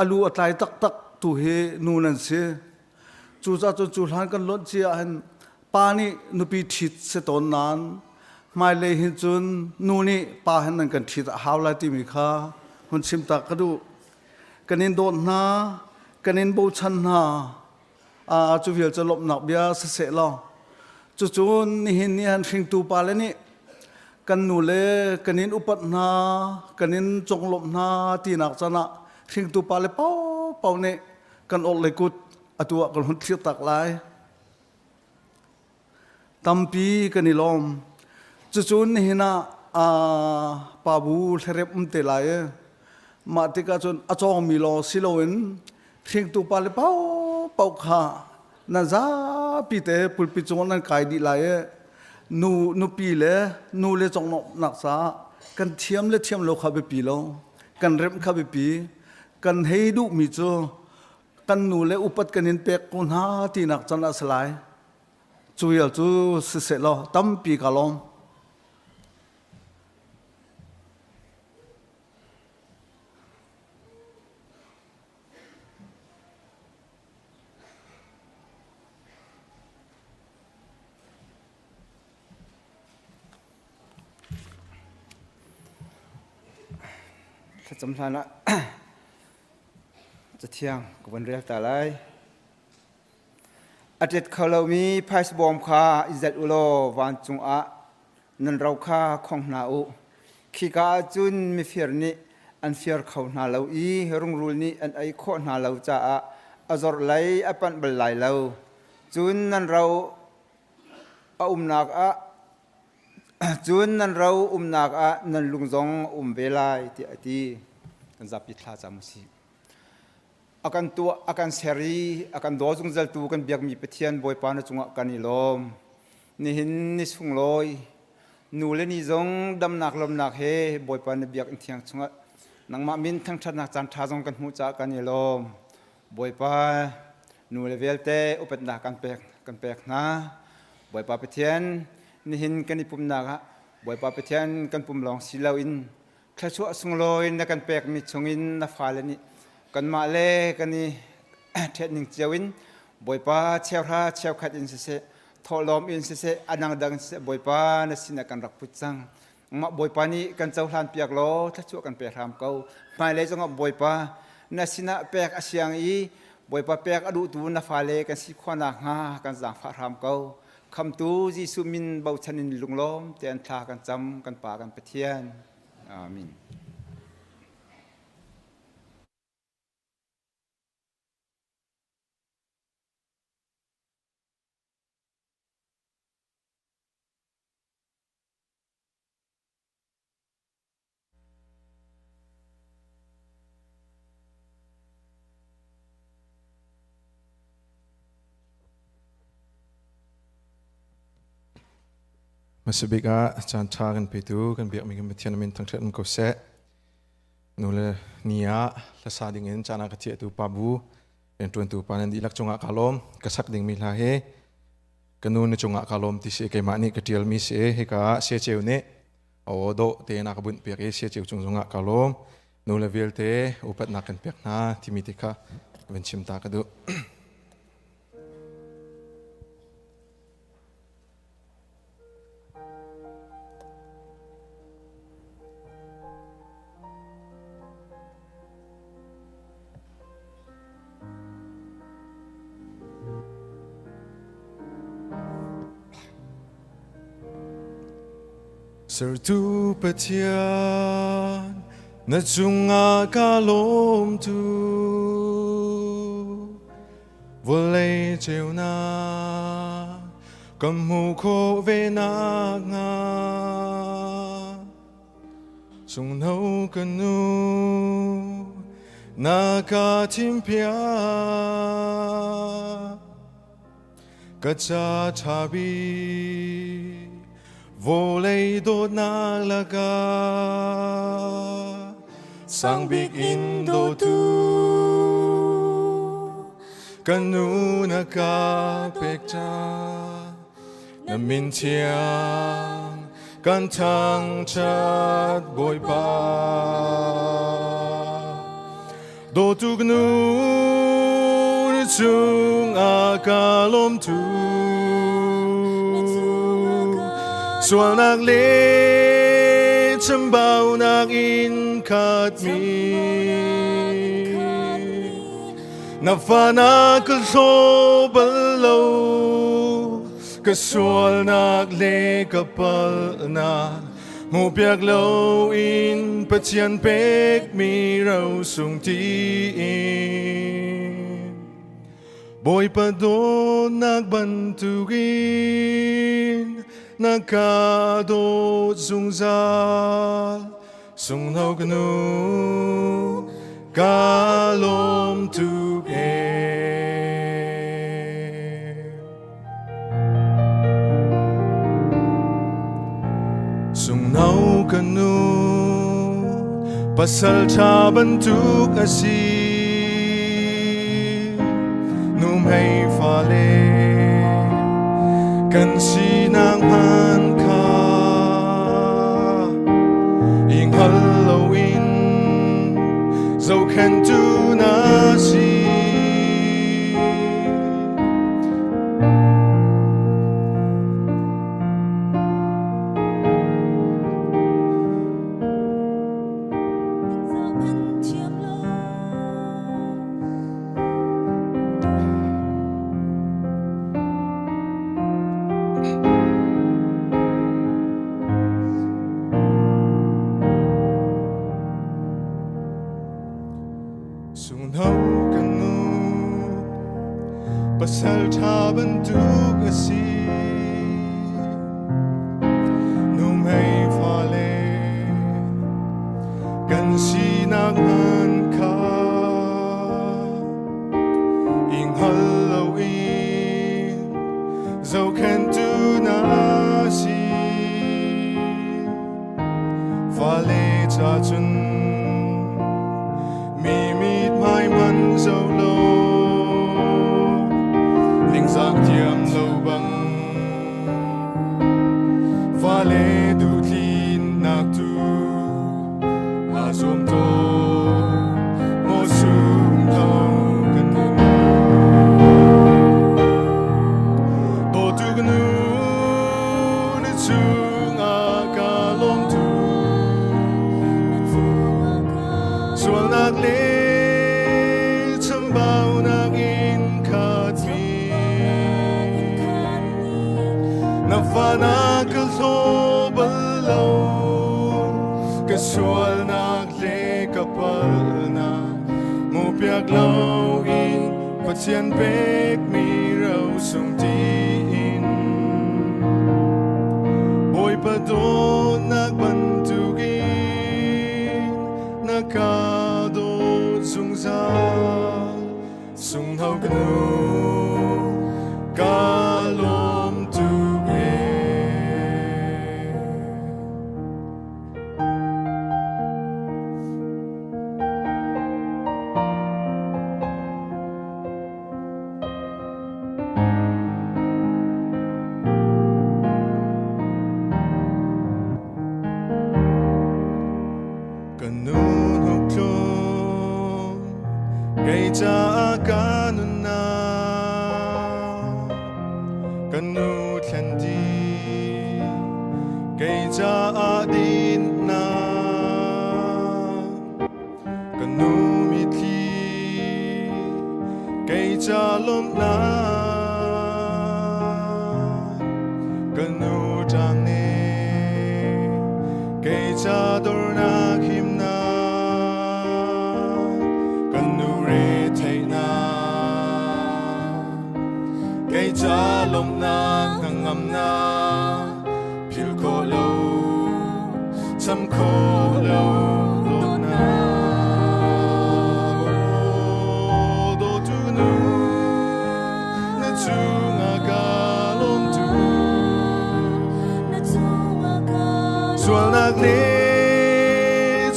a lu a tlai taktak tu hi nu nan si cucaah cun cu hlan kan lonh cia ahhin pa nih nupi ṭhit si tawn nain hmailei hin cun nu nih pa hin nan kan ṭhit a hau lai timi kha hun chim ta ka duh. Kan in dawt hna, kan in bochan hna. Cu vial cu lawmhnak bia siseh law cucun nihin ni han hringtu pa le nih kan nu le kan in upat hna, kan in conglawmh hna tinak can ah hringtu pa le paopaoh nih kan orhlei kut atu ah kan hun thlir tak lai. Tampi kan i lawm. Cucun nihin ah pabu hlarep um te lai i mah tikah cun a cawngmi lawng si loin hringtu pa le paohpaoh kha nan zapi te pulpit cungah nan kai dih lai i nu nupi le nu le conglawmhnak caah kan thiam le thiam lo kha biapi lo kan remh kha biapi kan hei duhmi cu kan nu le upat kan in pek ko hna tinak can a si lai cu vial cu siseh law tampi ka lawm Thlacam hlan ah Cathiang ka von rel ta lai. A ṭet kho lomi phaisa bawm kha i zalh u law vancung ah nan ro kha khong hna u. Khika ah cun mifir nih an fir kho hna lo i rungrul nih an ei khawh hna lo caah a zor lei a panh bal lai lo. Cun nan ro a umnak ah Cun nan ro umnak ah nan lung zong a um ve lai tiah a ti. Kan zapi thla cam u sih. A kan tuah, a kan ser i a kan daw zungzaltu kan biakmi Pathian Bawipa na cungah kan i lawm. Nihin ni sunglawi, nu le ni zong damnak lawmnak he Bawipa na biakinn thiang chungah nangmah min thangṭhatnak caan ṭha zong kan hmuh caah kan i lawm. Bawipa nu le vialte upatnak kan pek kan pek hna. Bawipa Pathian nihin kan i pumnak ah Bawipa Pathian kan pum lawng si loin thluachuah sunglawi na kan pekmi chungin na fale nih kanmah le kan i ṭhetning cio in Bawipa cheuhra cheukhat in siseh thawhlawm in siseh a dangdang in siseh Bawipa na sinah kan rak put cang. Mah Bawipa nih kan cohlan piak law thluachuah kan pe hram ko. Hmailei zongah Bawipa Na sinah pek a siang i Bawipa pek a duhtu na fale kan si khawh nakhnga kan zaangfah hram ko. Khamtu Jesuh min bochan in lunglawm tein thla kan cam kan Pa kan Pathian. Amen. Hmasabik ah caan ṭha kan petu kan biakmi kan Pathian min thangṭhat um ko seh. Nu le ni ah hlasa dingin caan ah ka thiahtu Pa Bu rianṭuantu pa nan dihlak cungah kaa lawm. Ka sak dingmi hla hi ka nu na cungah kaa lawm ti si keimah nih ka ṭialmi si hika ah siaceu nih aw dawh tein a ka bunh piak i siaceu cung zongah kaa lawm. Nu le vialte upatnak kan pek hna timi te kha van chim ta ka duh. Sertu Pathian na cungah ka lawm tu Vawlei ceunak kan hmuh khawh ve nakhnga Sunghno ka nu na ka thimpiak Ka ca ṭha bik vawlei dawtnak lakah sang bik in dawtu ka nu na ka pek ca na min thiang kan thangṭhat Bawipa dawtu ka nu na cungah ka lawm tu sualnak le chambaunak in khatmi na fa na ka hlaw bal lo ka sualnak le ka palhnak hmuhpiak loin Pathian pekmi rosung tiin Bawipa dawtnak bantukin na ka dawt zungzal sunghno ka nu ka lawm tuk ee. Sunghno ka nu pasal ṭha bantuk a si nuhmei fale kan sinak hmaan kha i hngal loin zohkhenhtu na si. Sunghno kan nu pasal ṭha bantuk a si nuhmei fale kan sinak hman kha i hngal loin zohkhenhtu na si Fale ca cun mi mithmai man zo lo ningzak thiam lo bang fale duhtlin tu aa zuam tawn maw sung lo kan nun dawtu ka nu na cungah ka lawm tu sualnak le fa na ka hlaw bal lo. Ka sualnak le ka palhnak hmuhpiak loin Pathian pekmi rosung tiin. Bawipa dawtnak bantukin na ka dawt zungzal. Sunghno ka nu, ka lawm tuk ee. Ka nu hnuktlung kei caah ka nunnak ka nu thlen di kei caah dinnak ka nu mitthli kei ca lawmhnak ka nu ṭang nih kei ca dornak himnak kan nu retheihnak kei ca lawmhnak hnangamnak philh khawh lo cham khawh lo dawtnak aw dawtu nu na cungah ka lawm tu sualnak le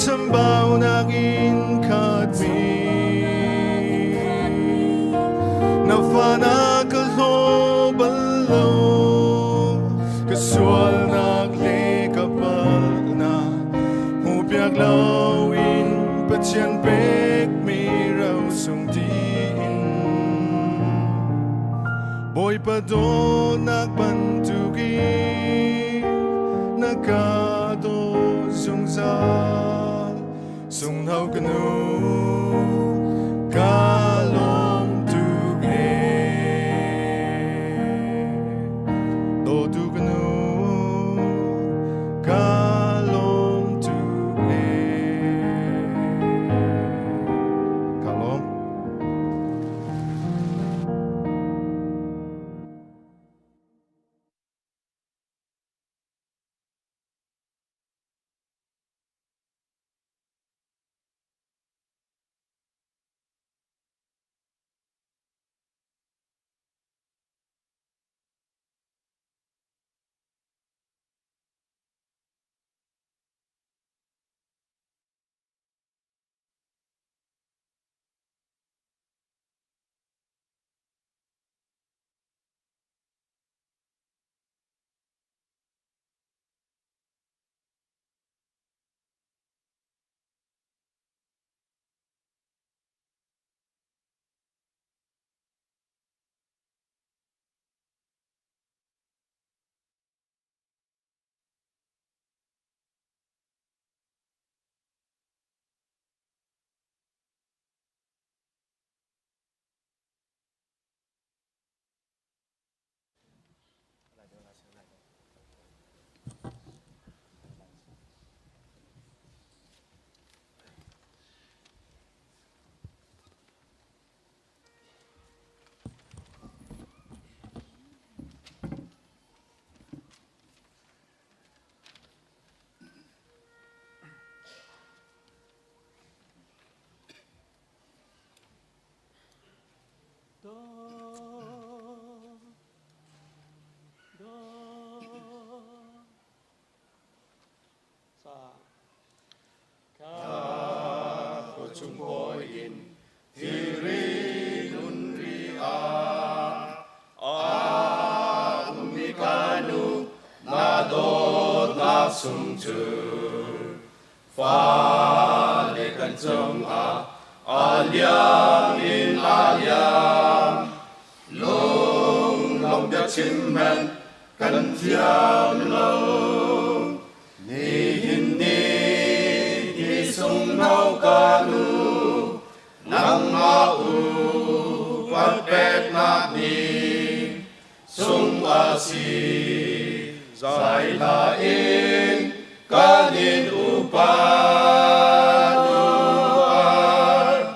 chambaunak in khatmi na fa na ka hlaw bal lo ka sualnak le ka palhnak hmuhpiak loin Pathian pekmi rosung tiin Bawipa dawtnak bantukin na ka dawt zungzal sunghno ka nu ka lawm tuk ee dawtu ka nu ka lawm tuk ee ka lawm. Zai hla in kan in upat upat.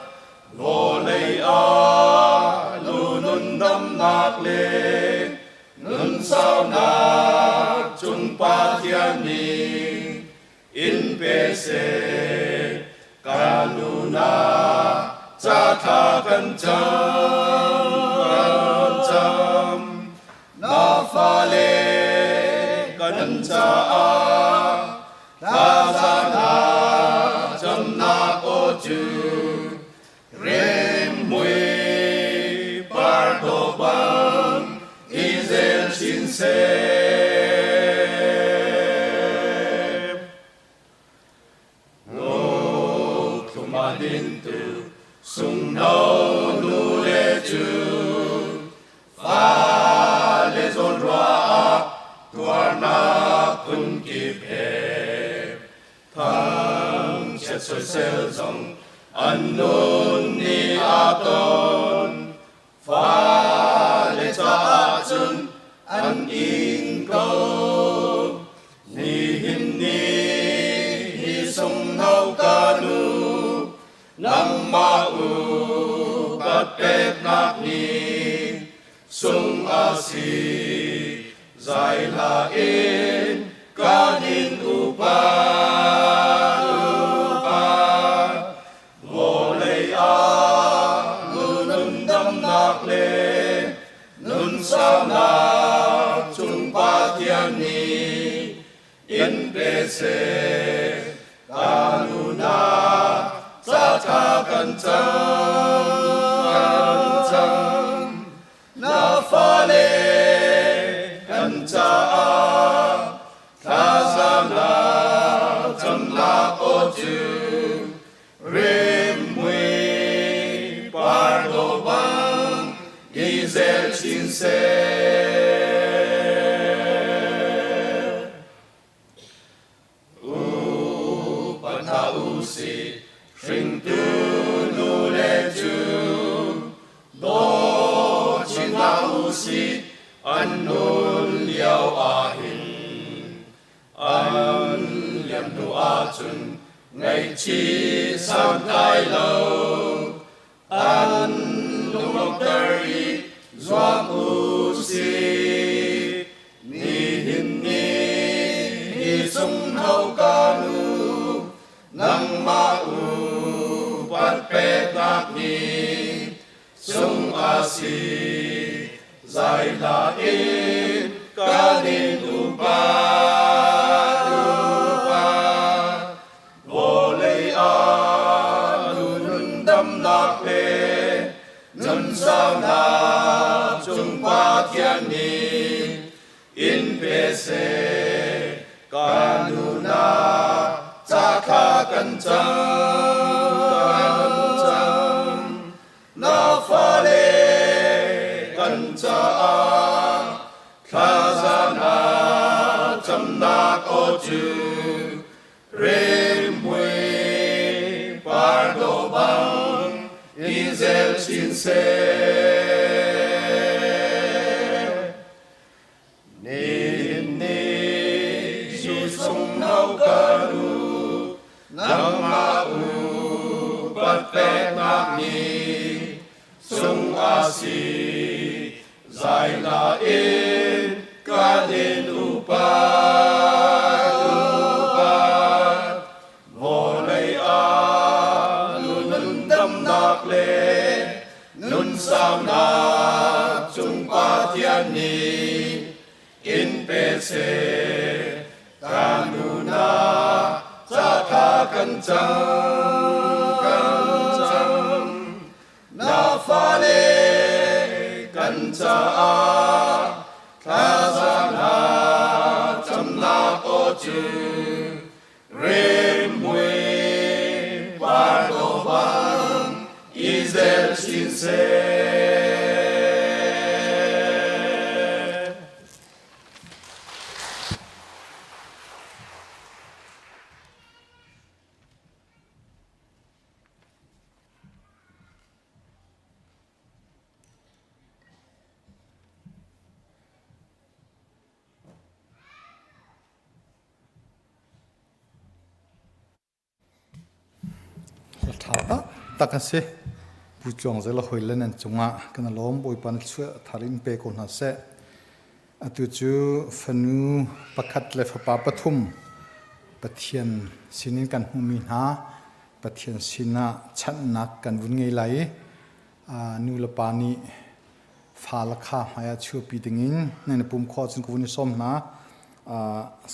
Vawlei ah nu nun damnak le nun saunak cung Pathian nih in pe seh. Kan nu na ca thla kan cam kan cam. Na fale kan caah thlaza na camnak aw cu rimhmui par dawh bang i zel chin seh. Thlum a dintu sunghno nu le cu fale zawnruah ah tuarnak phunkip he thangchiat soisel zong an nun nih a ton. Fale caah cun an ing ko. Nihin ni hi sunghno ka nu, nangmah upat peknak ni sung a si. Zai hla in kan in upat upat. Vawlei ah nun damnak le nun saunak cung Pathian nih in pe seh. Ka nuna ca tha kan cam kan cam. Na fale kan caah thlazam la camnak aw cu rimhmui par dawh bang i zel chin seh. Upat hna u sih, hringtu nu le cu daw chin hna u sih, an nun lio ahhin. An liam hnu ahcun ngaihchih santlai lo, an lunglawmhter i zuam u sih. Nihin ni hi sunghno ka nu, nangmah upat peknak ni sung a si. Zai hla in kan in upat upat. Vawlei ah nun damnak le nun saunak cung Pathian nih in pe seh. Ka nunak ca thla kan cam kan cam. Na fale kan caah thlaza na camnak aw cu rimhmui par dawh bang i zel chin seh. Nihin ni sung no ka nu, nangmah upat peknak ni sung a si. Zai hla in kan in upat upat. Vawlei ah nun damnak le nun saunak cung Pathian nih in pe seh. Kan nuna ca tha kan cam kan cam. Na fale kan caah thlazam hna camnak aw cu rimhmui par dawh bang i zel chin seh. Ṭha taktak a si. Pu Tluang Zel a hawile nan cungah kan i lawm. Bawipa na thluachuah thar in pe ko hna seh. Atu cu fanu pakhat le fapa pathum Pathian sinin kan hmuhmi hna Pathian sinah chanhnak kan vun ngei lai i nu le pa nih fale kha hmai ah chuahpi dingin nan i pum khawh ahcun ka vun i sawm hna.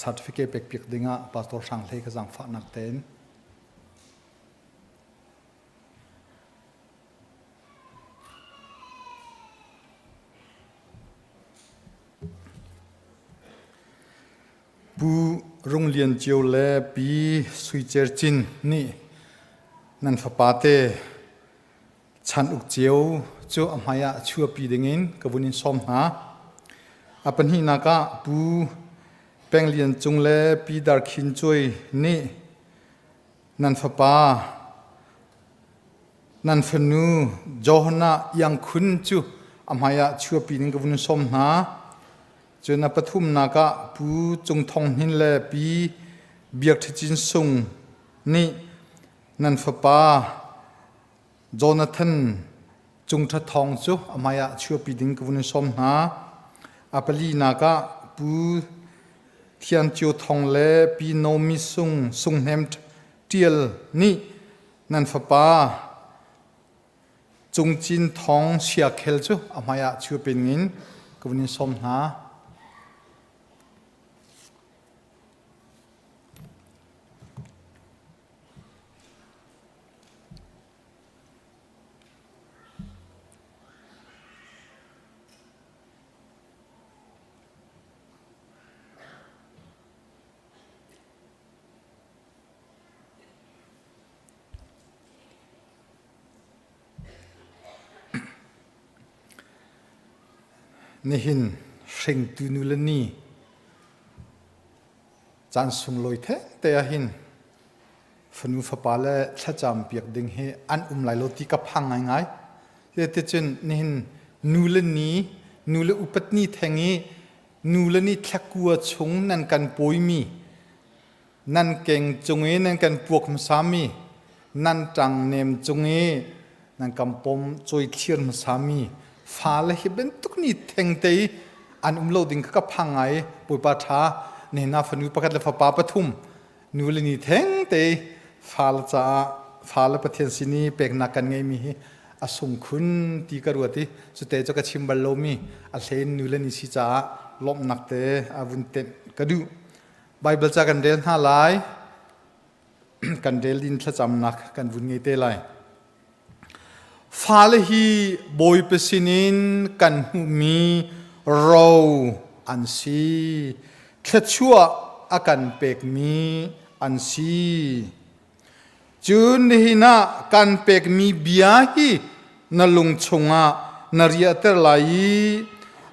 Certificate pekpiak dingah Pastor Hrang Hlei ka zaangfahnak tein. Pu Rung Lian Cio le Pi Sui Cer Cin nih nan fapate Chan Uk Cio cu a hmai ah chuahpi dingin ka vun in sawm hna. A pahnihnak ah Pu Peng Lian Cung le Pi Dar Khin Cuai nih nan fapa nan fanu Johanna Iang Khun cu a hmai ah chuahpi ding ka vun in sawm hna. Cun a pathumnak ah Pu Cung Thong Hnin le Pi Biak Ṭhi Cin Sung nih nan fapa Jonathan Cung Ṭha Thawng cu a hmai ah chuahpi ding ka vun in sawm hna. A palinak ah Pu Thian Cio Thong le Pi Nomi Sung Sung Hnem Ṭial nih nan fapa Cung Cin Thong Siakhel cu a hmai ah chuahpi ding in ka vun in sawm hna. Nihin hringtu nu le ni caan sunglawi thengte ahhin fanu fapa le thlacam piak ding hi an um lai lo ti ka phang ngaingai. Ticun nihin nu le ni, nu le upat ni theng i nu le ni thlakua chung nan kan pawimi, nan keng cung i nan kan puak hmasami, nan ṭang nem cung i nan kan pom cawi thlir hmasami fale hi bantuk ni thengte i an um lo ding kha ka phang ngai. Bawipa ṭha nihin ah fanu pakhat le fapa pathum nu le ni thengte fale caah fale Pathian sin i peknak kan ngeimi hi a sung khun ti ka ruat i cute cu ka chim bal lomi a hlein nu le ni si caah lawmhnak te a vun tenh ka duh. Bible ca kan rel hna lai. Kan rel din thlacamnak kan vun ngei te lai. Fale hi Bawipa sinin kan hmuhmi ro an si. Thluachuah a kan pekmi an si. Cun nihin ah kan pekmi bia hi na lung chungah na riahter lai i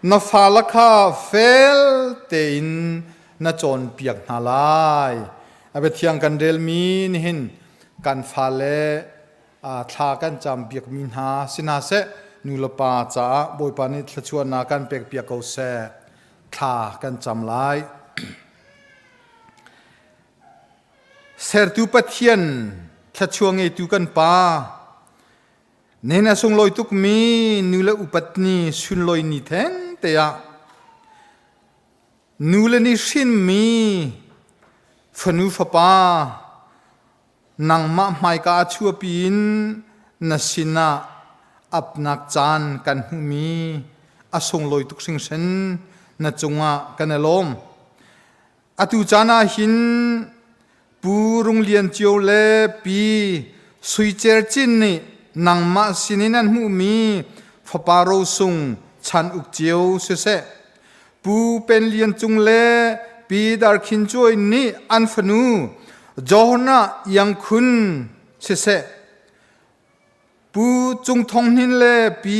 na fale kha fel tein na cawnpiak hna lai. A biathiang kan relmi nihin kan fale thla kan campiakmi hna si hna seh, nu le pa caah Bawipa nih thluachuahnak kan pekpiak ko seh. Thla kan cam lai. Sertu Pathian thluachuah ngeitu kan Pa, nen a sunglawi tukmi nu le upat ni sunlawi ni theng te ah nu le nih hrinmi fanu fapa nangmah hmaika ah chuahpi in na sinah apnak caan kan hmuhmi a sunglawi tuk hringhran na cungah kan i lawm. Atu caan ah hin Pu Rung Lian Cio le Pi Sui Cer Cin nih nangmah sinin an hmuhmi fapa rosung Chan Uk Cio siseh, Pu Pen Lian Cung le Pi Dar Khin Cuai nih an fanu Johana Iang Khun siseh, Pu Cung Thong Hnin le Pi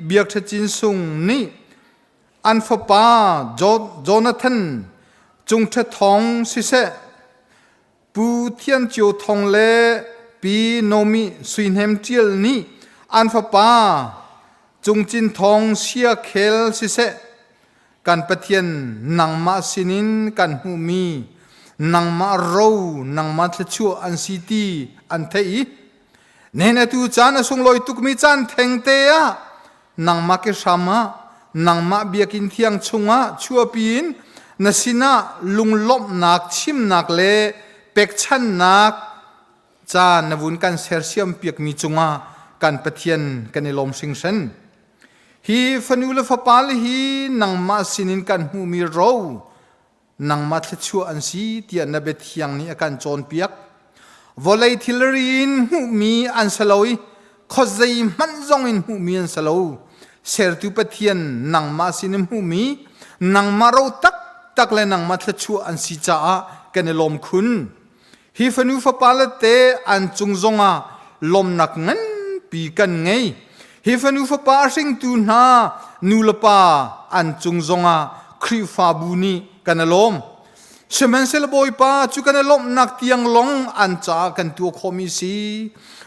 Biak Ṭha Cin Sung nih an fapa Jonathan Cung Ṭha Thawng siseh, Pu Thian Cio Thong le Pi Nomi Sui Hnem Ṭial nih an fapa Cung Cin Thawng Sia Khel siseh, kan Pathian nangmah sinin kan hmuhmi nangmah ro nangmah thluachuah an si ti an theih i. Nen atu caan a sunglawi tukmi caan thengte ah nangmah ke hram ah nangmah biakinn thiang chungah chuapi in na sinah lunglawmhnak chimnak le pekchannak ca na vun kan sersiam piakmi cungah kan Pathian kan i lawm hringhran. Hi fanu le fapa le hi nangmah sinin kan hmuhmi ro nangmah thluachuah an si tiah na biathiang nih a kan cawnpiak. Vawlei thilri in hmuhmi an si lo i khuazei hmanh zong in hmuhmi an si lo. Sertu Pathian nangmah sin in hmuhmi nangmah ro taktak le nangmah thluachuah an si caah kan i lawm khun. Hi fanu fapa le te an cung zongah lawmnak nganpi kan ngei. Hi fanu fapa a hringtu hna nu le pa an cung zongah Khrihfabu nih kan i lawm. Sihmanhsehlaw Bawipa cu kan i lawmhnak tiang long an caah kan tuah khawhmi si.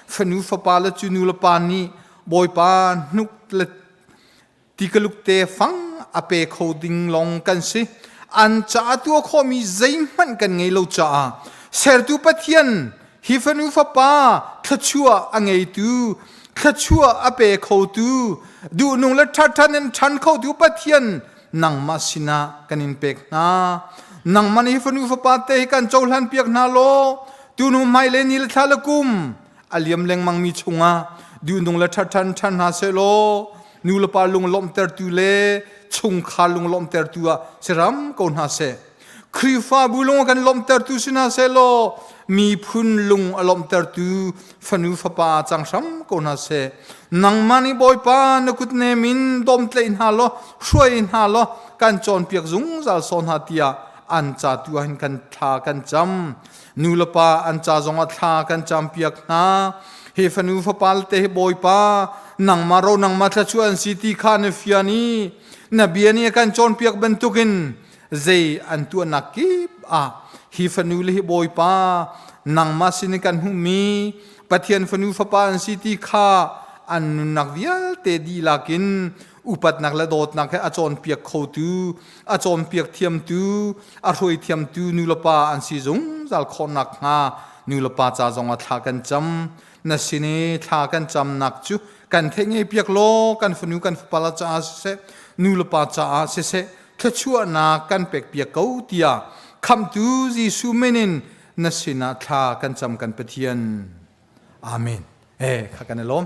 Fanu fapa le cu nu le pa nih Bawipa hnuk le tikaluk te fang a pe kho ding lawng kan si. An caah tuah khawhmi zeihmanh kan ngei lo caah sertu Pathian hi fanu fapa thluachuah a ngeitu thluachuah a pe khotu duhnung le ṭhaṭhan in ṭhan khotu Pathian nangmah sinah kan in pek hna. Nangmah nih hi fanu fapa te hi kan cohlan piak hna law tunu hmai le ni le thla le kum a liam lengmangmi chungah duhnung le ṭhaṭhan ṭhan hna sehlaw nu le pa lunglawmhtertu le chungkhar lunglawmhtertu ah si ram ko hna seh. Khrihfabu lung a kan lawmhtertu si hna sehlaw miphun lung a lawmhtertu fanu fapa cang hram ko hna seh. Nangmah nih Bawipa na kut nem in dawmtlaih hna law hruai hna law kan cawnpiak zungzal saw hna tiah an ca tu ah hin kan thla kan cam. Nu le pa an ca zongah thla kan campiak hna. Hi fanu fapa te hi Bawipa nangmah ro nangmah thluachuah an si ti kha na fian i na bia nih a kan cawnpiak bantukin zei an tuahnak kip ah hi fanu le hi Bawipa nangmah sin in kan hmuhmi Pathian fanu fapa an si ti kha an nunnak vialte dihlak in upatnak le dawtnak he a cawnpiak khotu a cawnpiak thiamtu a hruai thiamtu nulepa an si zungzal khawh nakhnga nulepa ca zongah thla kan cam na sin i thla kan camnak cu kan theih ngei piak law kan fanu kan fapa caah siseh nulepa caah siseh thluachuahnak kan pek piak ko tiah khamhtu Jesuh min in na sinah thla kan cam kan Pathian amen eh kha kan i lawm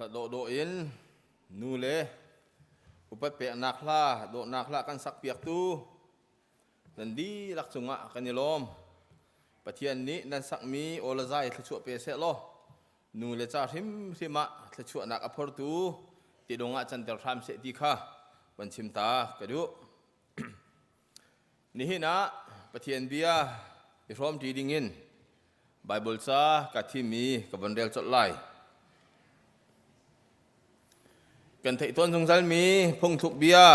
Hla dawhdawh in nu le upat peknak hla dawhnak hla kan sak piaktu nan dihlak cungah kan i lawm. Pathian nih nan sakmi aw le zai thluachuah pe seh law nu le ca hrimhrim ah thluachuahnak a phortu tidong ah canter hram seh ti kha van chim ta ka duh. Nihin ah Pathian bia i hrawmṭi dingin Baibal ca ka thimmi ka von rel colh lai. Kan theih tawn zungzalmi phungthluk bia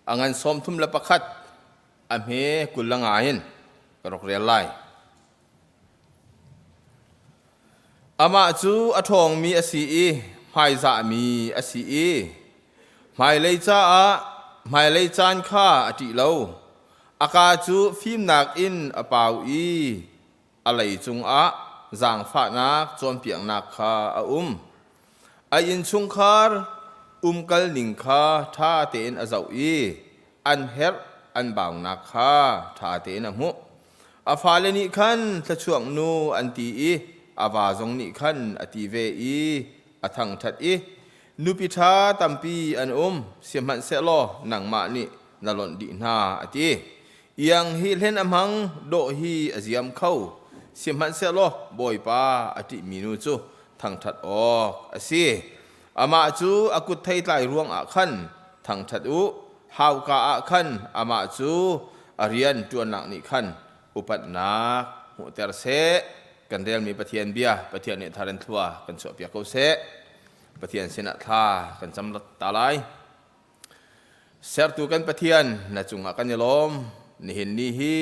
a ngan 31 a hme 25 in ka rak rel lai. Amah cu a ṭhawngmi a si i hmaizahmi a si i hmailei caah hmailei caan kha a ṭih lo. A kaa cu fimnak in a pau i a lei cungah zaangfahnak cawnpiaknak kha a um. A innchungkhar umkal ning kha ṭha tein a zoh i an herh an baunak kha ṭha tein a hmuh. A fale nih khan thluachuak nu an ti i a va zong nih khan a ti ve i a thangṭhat i nupi ṭha tampi an um, sihmanhsehlaw nangmah nih na lonh dih hna, a ti. Iang hi hlen a hmang, dawh hi a ziam kho, sihmanhsehlaw Bawipa a ṭihmi nu cu thangṭhat awk a si. Amah cu a kut theitlai ruangah khan thangṭhat u, hauka ah khan amah cu a rian ṭuannak nih khan upatnak hmuhter seh. Kan relmi Pathian bia Pathian nih thar in thlua kan chuahpiak ko seh. Pathian sinah thla kan cam ta lai. Sertu kan Pathian na cungah kan i lawm. Nihin ni hi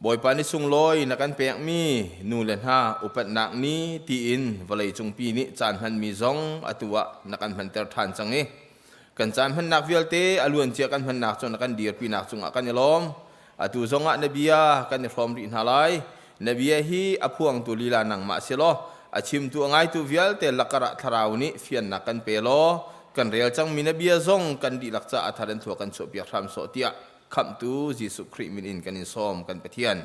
Bawipa ni sunglawi na kan pekmi nu le hna upatnak ni tiin vawlei cungpi nih caan hmanmi zong atu ah na kan hmanter ṭhan cang i kan caan hmannak vialte a luancia kan hmannak cu na kan dirpinak cungah kan i lawm. Atu zongah na bia kan i hrawm rih hna lai. Na bia hi a phuangtu lila nangmah si law a chimtu a ngaitu vialte lakar ah thlarau nih fiannak kan pe law kan rel cangmi na bia zong kan dihlak caah a thar in thua kan chuahpiak hram sawh tiah Khamhtu Jesuh Khrih min in kan in sawm kan Pathian.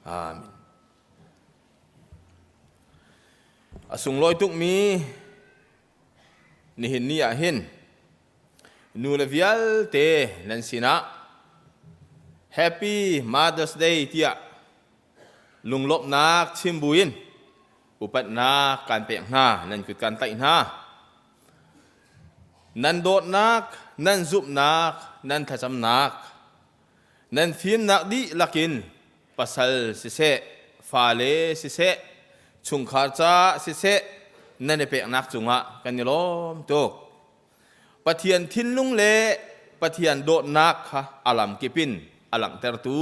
Amen. A sunglawi tukmi nihin ni ah hin nu le vialte nan sinah Happy Mother's Day tiah lunglawmhnak chim buin upatnak kan pek hna nan kut kan tlaih hna. Nan dawtnak, nan zumhnak, nan thlacamnak, nan fimnak dihlak in pasal siseh, fale siseh, chungkhar ca siseh, nan i peknak cungah kan i lawm tuk. Pathian thinlung le Pathian dawtnak kha a lamkip in a langhtertu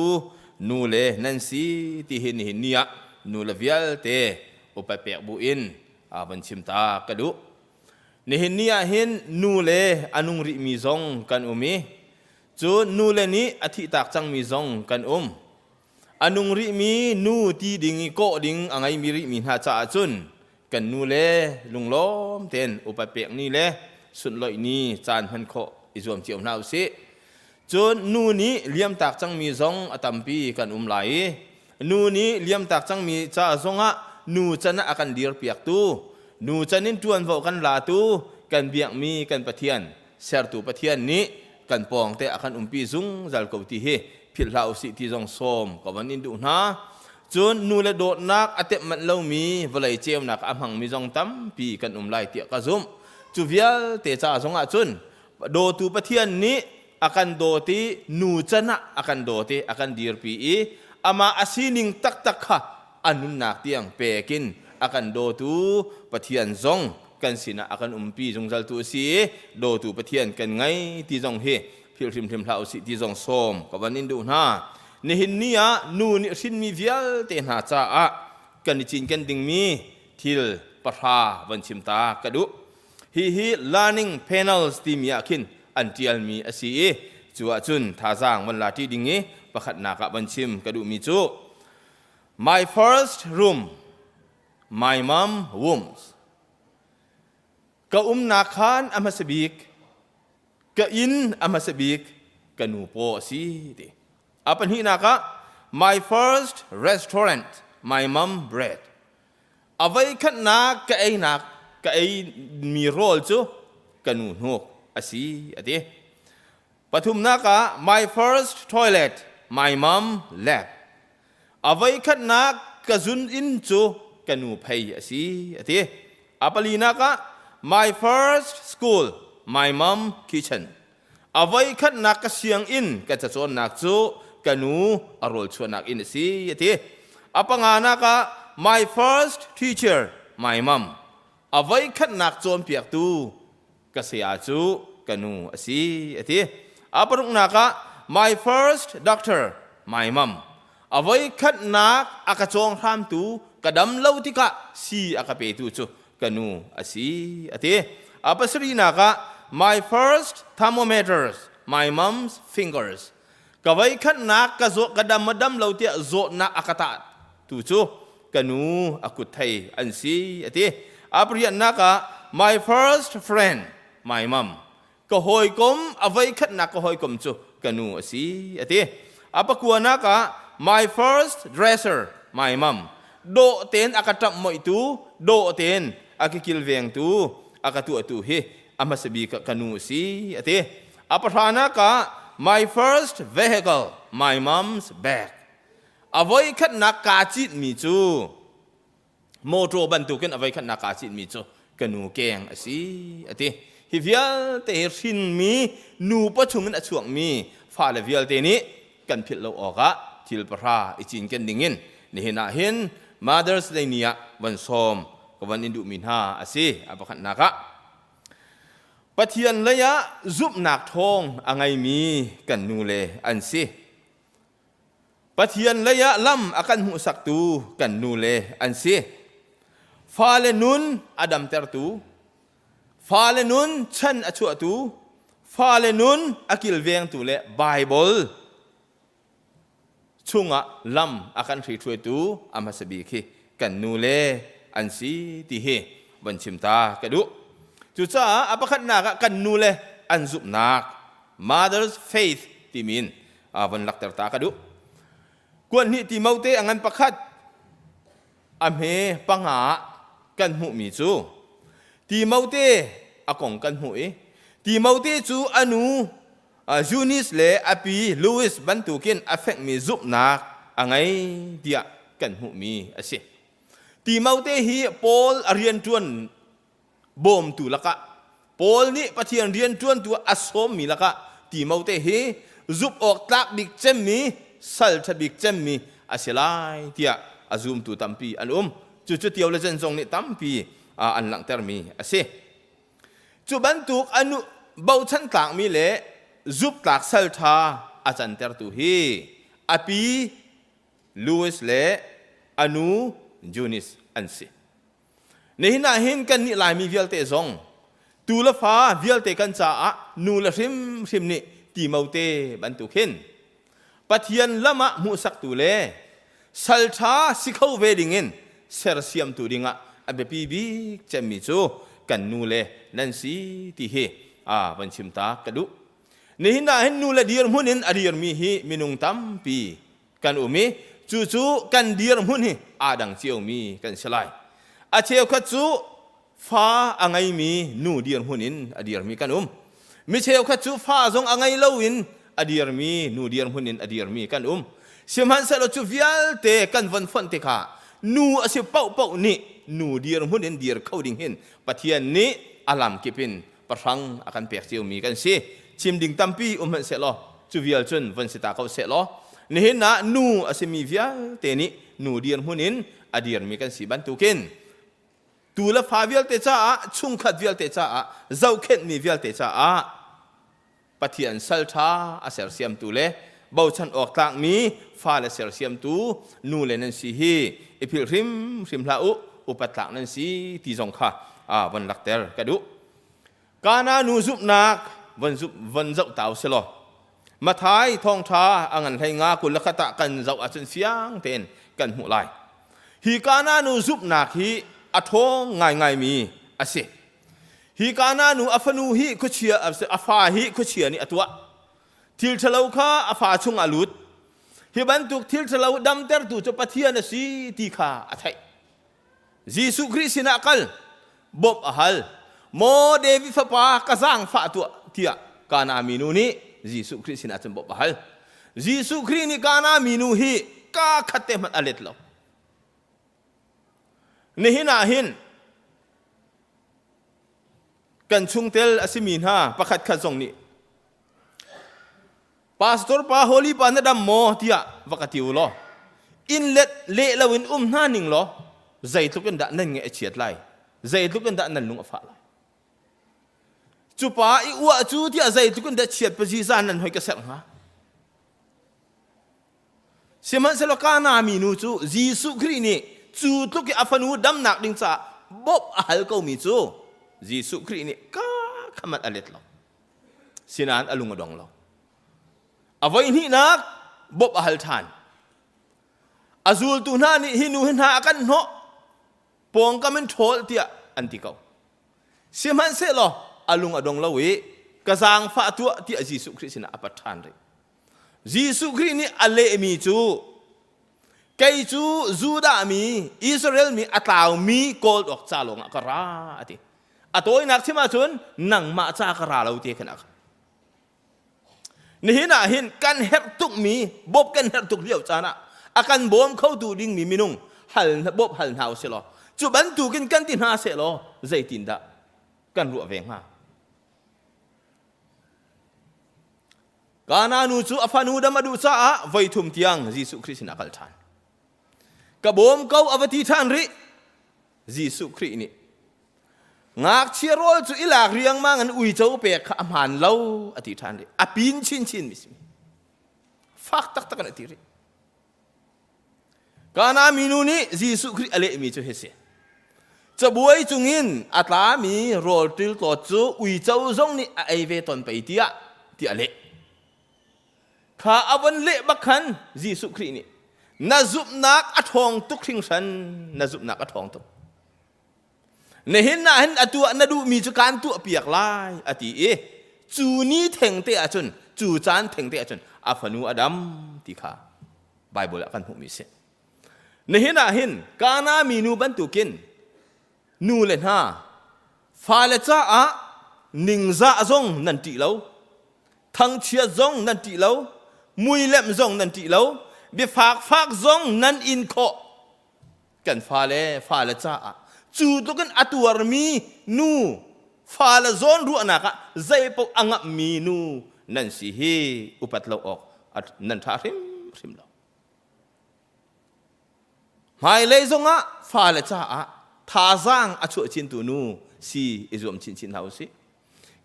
nu le nan si ti hi nihin ni ah nu le vialte upat pek bu in van chim ta ka duh. Nihin ni ah hin nu le a nung rihmi zong kan um i cun nu le nih a thihtak cangmi zong kan um. A nung rihmi nu ti ding i kawh ding a ngeimi rihmi hna caah cun kan nu le lunglawm tein upat pek ni le sunhlawih ni caan hman khawh i zuam cio hna usih. Cun nu nih liamtak cangmi zong a tampi kan um lai i nu nih liamtak cangmi ca zongah nu can ah a kan dirpiaktu, nu can in ṭuanvo kan latu kan biakmi kan Pathian, sertu Pathian nih kan pawngte a kan umpi zungzal ko ti hi philh hlah usih ti zong sawm ka van in duh hna. Cun nu le dawtnak a temh manh lomi vawlei ceunak a hmangmi zong tampi kan um lai tiah ka zumh. Cu vialte ca zongah cun dawtu Pathian nih a kan dawt i nu can ah a kan dawt i a kan dirpi i amah a sining taktak kha a nunnak tiang pek in a kan dawtu Pathian zong kan sinah a kan umpi zungzaltu a si i dawtu Pathian kan ngei ti zong hi philh hrimhrim hlah usih ti zong sawm ka van in duh hna. Nihin ni ah nu nih hrinmi vialte hna caah kan i cinken dingmi thil pahra van chim ta ka duh. Hihi learning panels timi ah khin an ṭialmi a si i cu ahcun thazaang van la ṭi ding i pakhatnak ah van chim ka duhmi cu My first room, my mom wombs. Ka umnak khan a hmasa bik, ka inn a hmasa bik, ka nu paw a si ti. A pahnihnak ah my first restaurant, my mom bread. A voikhatnak ka einak. ka eimi rawl cu ka nu hnuk a si a ti. Pathumnak ah my first toilet my mom lap. A voikhatnak ka zun inn cu ka nu phei a si a ti. A palinak ah my first school my mom kitchen. A voikhatnak ka sianginn ka cacawnnak cu ka nu a rawl chuahnak inn a si a ti. A panganak ah my first teacher my mom. A voikhatnak cawnpiaktu ka saya cu ka nu a si a ti. A paruknak ah my first doctor my mom. A voikhatnak a ka cawng hramtu ka dam lo tikah si a ka petu cu ka nu a si a ti. A pasarihnak ah my first thermometers my mom's fingers. Ka voikhatnak ka zawt ka dam ma dam lo tiah zawtnak a ka tah tu cu ka nu a kut thei an si a ti. A pariatnak ah my first friend my mom. Ka hawikom a voikhatnak ka hawikom cu ka nu a si a ti. A pakuanak ah my first dresser my mom. Dawh tein a ka ṭamh moihtu, dawh tein a ka kilvengtu, a ka tuahtu hi a hmasa bik ah ka nu a si a ti. A pahranak ah my first vehicle my mom's bag. A voikhatnak kaa citmi cu mawṭaw bantukin a voikhatnak kaa citmi cu ka nu keng a si a ti. Hi vialte hi hrinmi nupa chungin a chuakmi fale vialte nih kan philh lo awkah thil pahra i cinken dingin nihin ah hin Mother's Day ni ah van sawm ka van in duhmi hna a si. A pakhatnak ah Pathian lei ah zumhnak ṭhawng a ngeimi kan nule an si. Pathian lei ah lam a kan hmuhsaktu kan nule an si. Fale nun a damtertu, fale nun chan a chuahtu, fale nun a kilvengtu le Baibal chungah lam a kan hrihruaitu a hmasa bik hi kan nule an si ti hi van chim ta ka duh. Cucaah a pakhatnak ah kan nule an zumhnak mother's faith timi in von lakter ta ka duh. Kuan hnih Timote a ngan pakhat a hme panga ah kan hmuhmi cu Timote a kong kan hmuh i Timote cu a nu Eunice le a pi Louis bantukin a fekmi zumhnak a ngei tiah kan hmuhmi a si. Timote hi Paul a rianṭuan bawmtu lakah Paul nih Pathian rianṭuantu a sawmmi lakah Timote hi zumh awk tlak bik cemmi sal ṭha bik cemmi a si lai tiah a zumtu tampi an um. Cucu theologian zong nih tampi an langhtermi a si. Cu bantuk a nu bochan tlakmi le zuptlak sal ṭha a cantertu hi a pi Louis le a nu Eunice an si. Nihin ah hin kannih Laimi vialte zong tu le fa vialte kan caah nu le hrimhrim nih Timote bantuk hin Pathian lam ah hmuhsaktu le sal ṭha si kho ve dingin sersiamtu dingah a biapi bik cemmi cu kan nu le nan si ti hi a van chim ta ka duh. Nihin ah hin nu le dirhmun in a dirmi hi minung tampi kan um i cucu kan dirhmun hi aa dang ciomi kan si lai. A cheukhat cu fa a ngeimi nu dirhmun in a dirmi kan um. Mi cheukhat cu fa zong a ngei loin a dirmi nu dirhmun in a dirmi kan um. Sihmanhsehlaw cu vialte kan von fonh tikah nu a si paohpaoh nih nu dirhmun in dir kho ding hin Pathian nih a lamkip in pahrang a kan pek ciomi kan si. Chim ding tampi um hmanh sehlaw cu vial cun von si ta ko sehlaw nihin ah nu a simi vialte nih nu dirhmun in a dirmi kan si bantukin tu le fa vialte caah chungkhat vialte caah zohkhenhmi vialte caah Pathian salṭha a sersiamtu le bochan awk tlakmi fale sersiamtu nu le nan si hi i philh hrimhrim hlah u upat tlak nan si ti zong kha von lakter ka duh. Kana nu zumhnak von zumh von zoh ta u silaw Mathai thawngṭha a ngan hlei nga 21 ah kan zoh ahcun fiang tein kan hmuh lai. Hi Kana nu zumhnak hi a ṭhawng ngaingaimi a si. Hi Kana nu a fanu hi khuachia a fa hi khuachia nih a tuah. Thil ṭhalo kha a fa chungah a lut. Hi bantuk thil ṭhalo damtertu cu Pathian a si ti kha a theih. Jesuh Khrih sinah kal. Bawmh a hal. Maw David fapa ka zaangfah tuah tiah Kana minu nih Jesuh Khrih sinah cun bawmh a hal. Jesuh Khrih nih Kana minu hi kaa khat te hmanh a let lo. Nihin ah hin kan chungtel a simi hna pakhat khat zong nih Pastor pa Holy pa na dam maw tiah va ka ti u law inn let leh loin um hna ning law zeitluk in dah nan ngaih a chiat lai zeitluk in dah nan lung a fah lai cu pa i uah cu tiah zeitluk in dah chiat pazi zan nan hoi ka serh hnga Sihmanhsehlaw Kana minu cu Jesuh Khrih nih cu tluk i a fanu damnak ding caah bawmh a hal komi cu Jesuh Khrih nih ka khamat a let lo. Sinain a lung a dong lo. A voi hnihnak bawmh a hal ṭhan. A zultu hna nih hi nu hi hna a kan hnawh pawngkam in ṭhawl tiah an ti ko. Sihmanhsehlaw a lung a dong lo i ka zaangfah tuah tiah Jesuh Khrih sinah a pat ṭhan rih. Jesuh Khrih nih a lehmi cu kei cu Judah mi Israel mi a tlaumi kawl awk ca lawngah ka ra a ti. A tawinak chim ahcun nangmah ca ka ra lo ti khan a Nihin ah hin kan herh tukmi bawp kan herh tuk lio caan ah a kan bawm khotu dingmi minung hal bawp hal hna usih law cu bantukin kan ti hna seh law zeitindah kan ruah ve hnga? Kana nu cu a fanu dam a duh caah voithum tiang Jesuh Khrih sinah a kal ṭhan. Ka bawm ko a va ti ṭhan rih. Jesuh Khrih nih ngakchia rawl cu i lak riangmang in uico pek kha a hmaan lo a ti ṭhan rih. A pin chinchin mi si. Fak taktak in a ti rih. Kana minu nih Jesuh Khrih a lehmi cu hi si. Cabuai cungin a tlami rawl ṭiltlawt cu uico zong nih a ei ve tawn pei tiah ti a leh. Kha a von leh bak khan Jesuh Khrih nih na zumhnak a ṭhawng tuk hringhran na zumhnak a ṭhawng tuk. Nihin ah hin a tuah na duhmi cu kaan tuahpiak lai a ti i cu ni thengte ahcun cu caan thengte ahcun a fanu a dam ti kha Baibal ah kan hmuhmi a si. Nihin ah hin Kana minu bantukin nu le hna fale caah ningzah zong nan ṭih lo, thangchiat zong nan ṭih lo, muilem zong nan ṭih lo, biafak fak zong nan in khawh kan fale fale caah cu tluk in a tuarmi nu fale zawn ruahnak ah zeipaoh a ngamhmi nu nan si hi upat lo awk nan ṭha hrimhrim lo hmailei zongah fale caah thazaang a chuah chintu nu si i zuam chinchin hna usih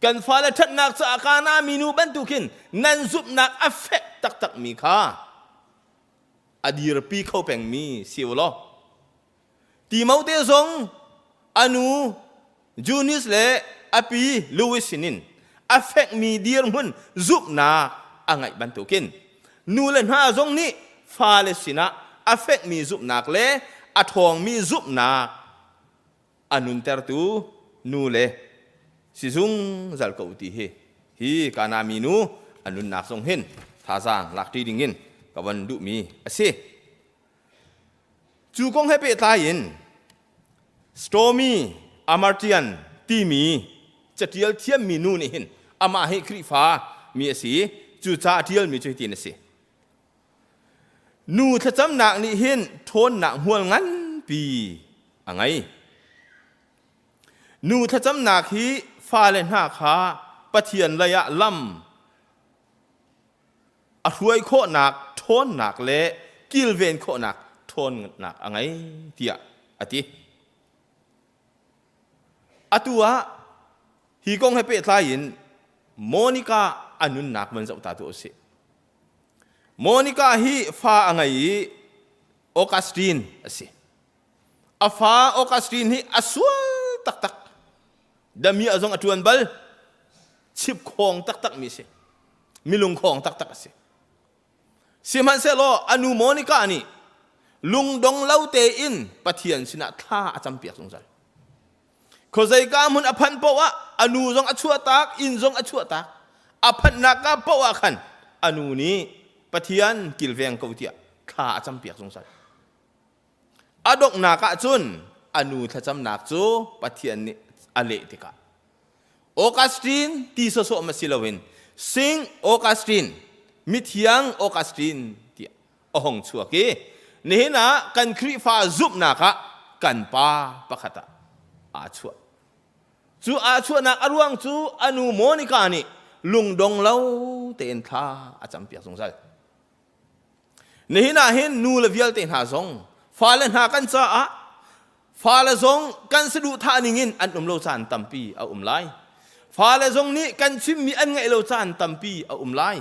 kan fale ṭhatnak caah kana minu bantukin nan zumhnak a fek taktakmi kha a dirpi kho pengmi si u law Timote zong a nu Junis le a pi Louis sinin a fekmi dirhmun zumhnak a ngeih bantukin nu le hna zong nih fale sinah a fekmi zumhnak le a ṭhawngmi zumhnak a nuntertu nu le si zungzal ko ti hi hi Kana minu a nunnak zong hin thazaang lakṭi dingin ka von duhmi a si. Cu kong he pehtlai in Stormy Amartyan timi catial thiammi nu nih hin amah hi Khrihfa mi a si i cu ca a ṭialmi cu hitin a si. Nu thlacamnak nih hin ṭhawnnak hmual nganpi a ngei. Nu thlacamnak hi fale hna kha Pathian lei ah lam a hruai khawhnak ṭhawnnak le kilven khawhnak ṭhawnnak a ngei tiah a ti. Atu ah hi kong he pehtlai in Monica a nunnak van zoh ta tu usih. Monica hi fa a ngei i Augustine a si. A fa Augustine hi a sual taktak. Damiah zong a ṭuan bal. Chip khawng taktak mi a si. Milung khawng taktak a si. Sihmanhsehlaw a nu Monica nih lungdong lo tein Pathian sinah thla a campiak zungzal. Khuazeika hmun a phanh paoh ah a nu zong a chuahtak, inn zong a chuahtak. A phanhnak ka paoh ah khan a nu nih Pathian kilveng ko tiah thla a campiak zungzal. A donghnak ah cun a nu thlacamnak cu Pathian nih a leh tikah Augustine ti sawsawh ma si loin Sing Augustine mithiang Augustine tiah a hong chuak i nihin ah kan Khrihfa zumhnak ah kan pa pakhat ah aa chuah. Cu aa chuahnak a ruang cu a nu Monica nih lungdong lo tein thla a campiak zungzal. Nihin ah hin nu le vialte hna zong fale hna kan caah fale zong kan saduhthah ningin an um lo caan tampi a um lai. Fale zong nih kan chimmi an ngaih lo caan tampi a um lai.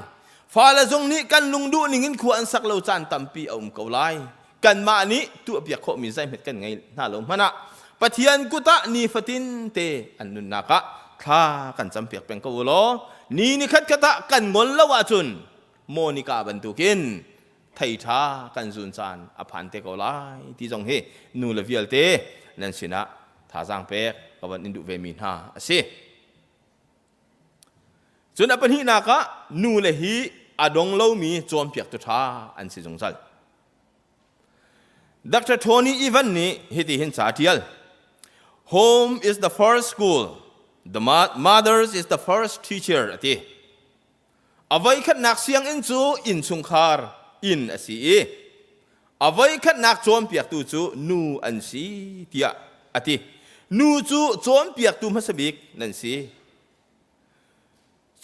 Fale zong nih kan lungduh ningin khua an sak lo caan tampi a um ko lai. Kanmah nih tuahpiak khawhmi zeihmet kan ngei hna lo hmanh ah Pathian kut ah nifatin te an nunnak ah thla kan campiak peng ko u law ni ni khat khat ah kan ngol lo ahcun Monica bantukin thei ṭha kan zun caan a phan te ko lai ti zong hi nu le vialte nan sinah thazaang pek ka van in duh ve mi hna a si. Cun a pahnihnak ah nu le hi a dong lomi cawnpiaktu ṭha an si zungzal. Dr. Tony Evan nih hiti hin ca a ṭial. Home is the first school. The mother's is the first teacher a ti. A voikhatnak sianginn cu innchungkhar inn a si i a voikhatnak cawnpiaktu cu nu an si tiah a ti. Nu cu cawnpiaktu hmasa bik nan si.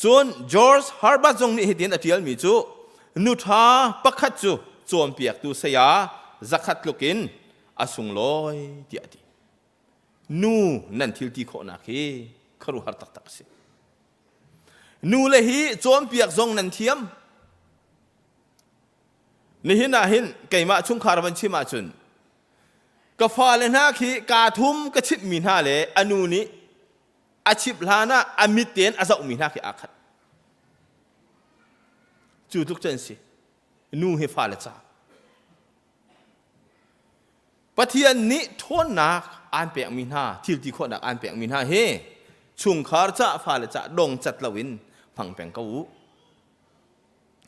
Cun George Herbert zong nih hitin a ṭialmi cu nu ṭha pakhat cu cawnpiaktu saya zakhat tluk in a sunglawi tiah a ti. Nu nan thil ti khawhnak hi khuaruahhar taktak a si. Nule hi cawnpiak zong nan thiam. Nihin ah hin keimah chungkhar van chim ahcun ka fale hna khi kaa thum ka chimhmi hna le a nu nih a chimh hlan ah a mit tein a zohmi hna khi aa khat. Cu tluk cu an si. Nu hi fale ca. Pathian nih ṭhawnnak aan pekmi hna, thil ti khawhnak aan pekmi hna hi chungkhar cah fale cah dong cat loin hmang peng ko u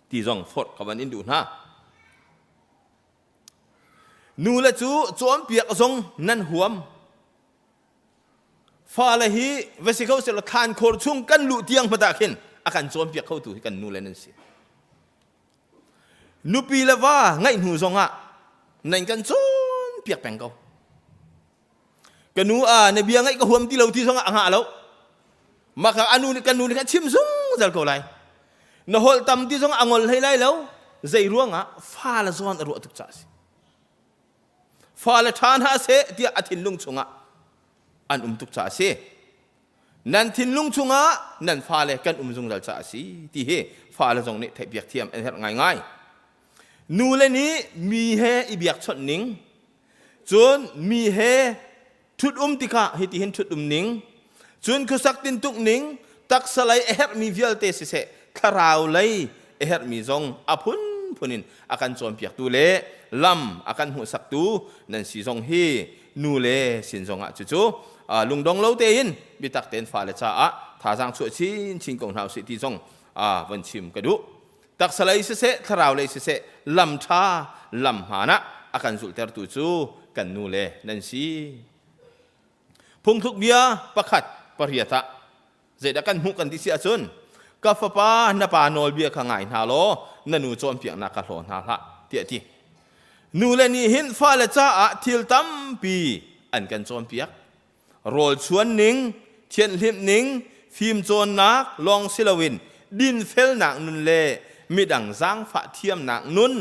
ti zong forh ka van in duh hna. Nu le cu cawnpiak zong nan huam. Fale hi va si kho selaw thlan khor chung kan luh tiang hmata khin a kan cawnpiak khotu hi kan nu le nan si. Nupi le va ngeih hnu zongah nan kan cawnpiak peng ko. Ka nu a na bia ngaih ka huam ti lo ti zongah a ngah lo. Maka anu nih kan nu nih khan chim zungzal ko lai. Na holh tam ti zongah a ngol hlei lai lo. Zei ruangah fa le zawn a ruah tuk caah a si. Fa le ṭha hna seh tiah a thinlung chungah an um tuk caah a si. Nan thinlung chungah nan fale kan um zungzal caah a si ti hi fale zong nih theihpiak thiam an herh ngaingai. Nule nih mi he i biakchawnh ning, cun mi he ṭhut um tikah hitihin ṭhut um ning, cun khuasak tintuk ning, taksa lei a herhmi vialte siseh, thlarau lei a herhmi zong a phunphun in a kan cawnpiaktu le lam a kan hmuhsaktu nan si zong hi nu le sin zongah cucu lungdong lo tein biatak tein fale caah thazaang chuah chinchin ko hna usih ti zong von chim ka duh. Taksa lei siseh, thlarau lei siseh, lam ṭha, lam hmaan ah a kan zulhtertu cu kan nu le nan si. Phungthluk bia pakhat pariat ah Zeidah kan hmuh kan ti si ahcun ka fapa na pa nawlbia kha ngai hna law na nu cawnpiaknak kha hlaw hna hlah tiah a ti. Nule nih hin fale caah thil tampi an kan cawnpiak. Rawl chuan ning, thianhhlimh ning, fimcawnnak lawng si loin dinfelnak nun le midang zaangfah thiamnak nun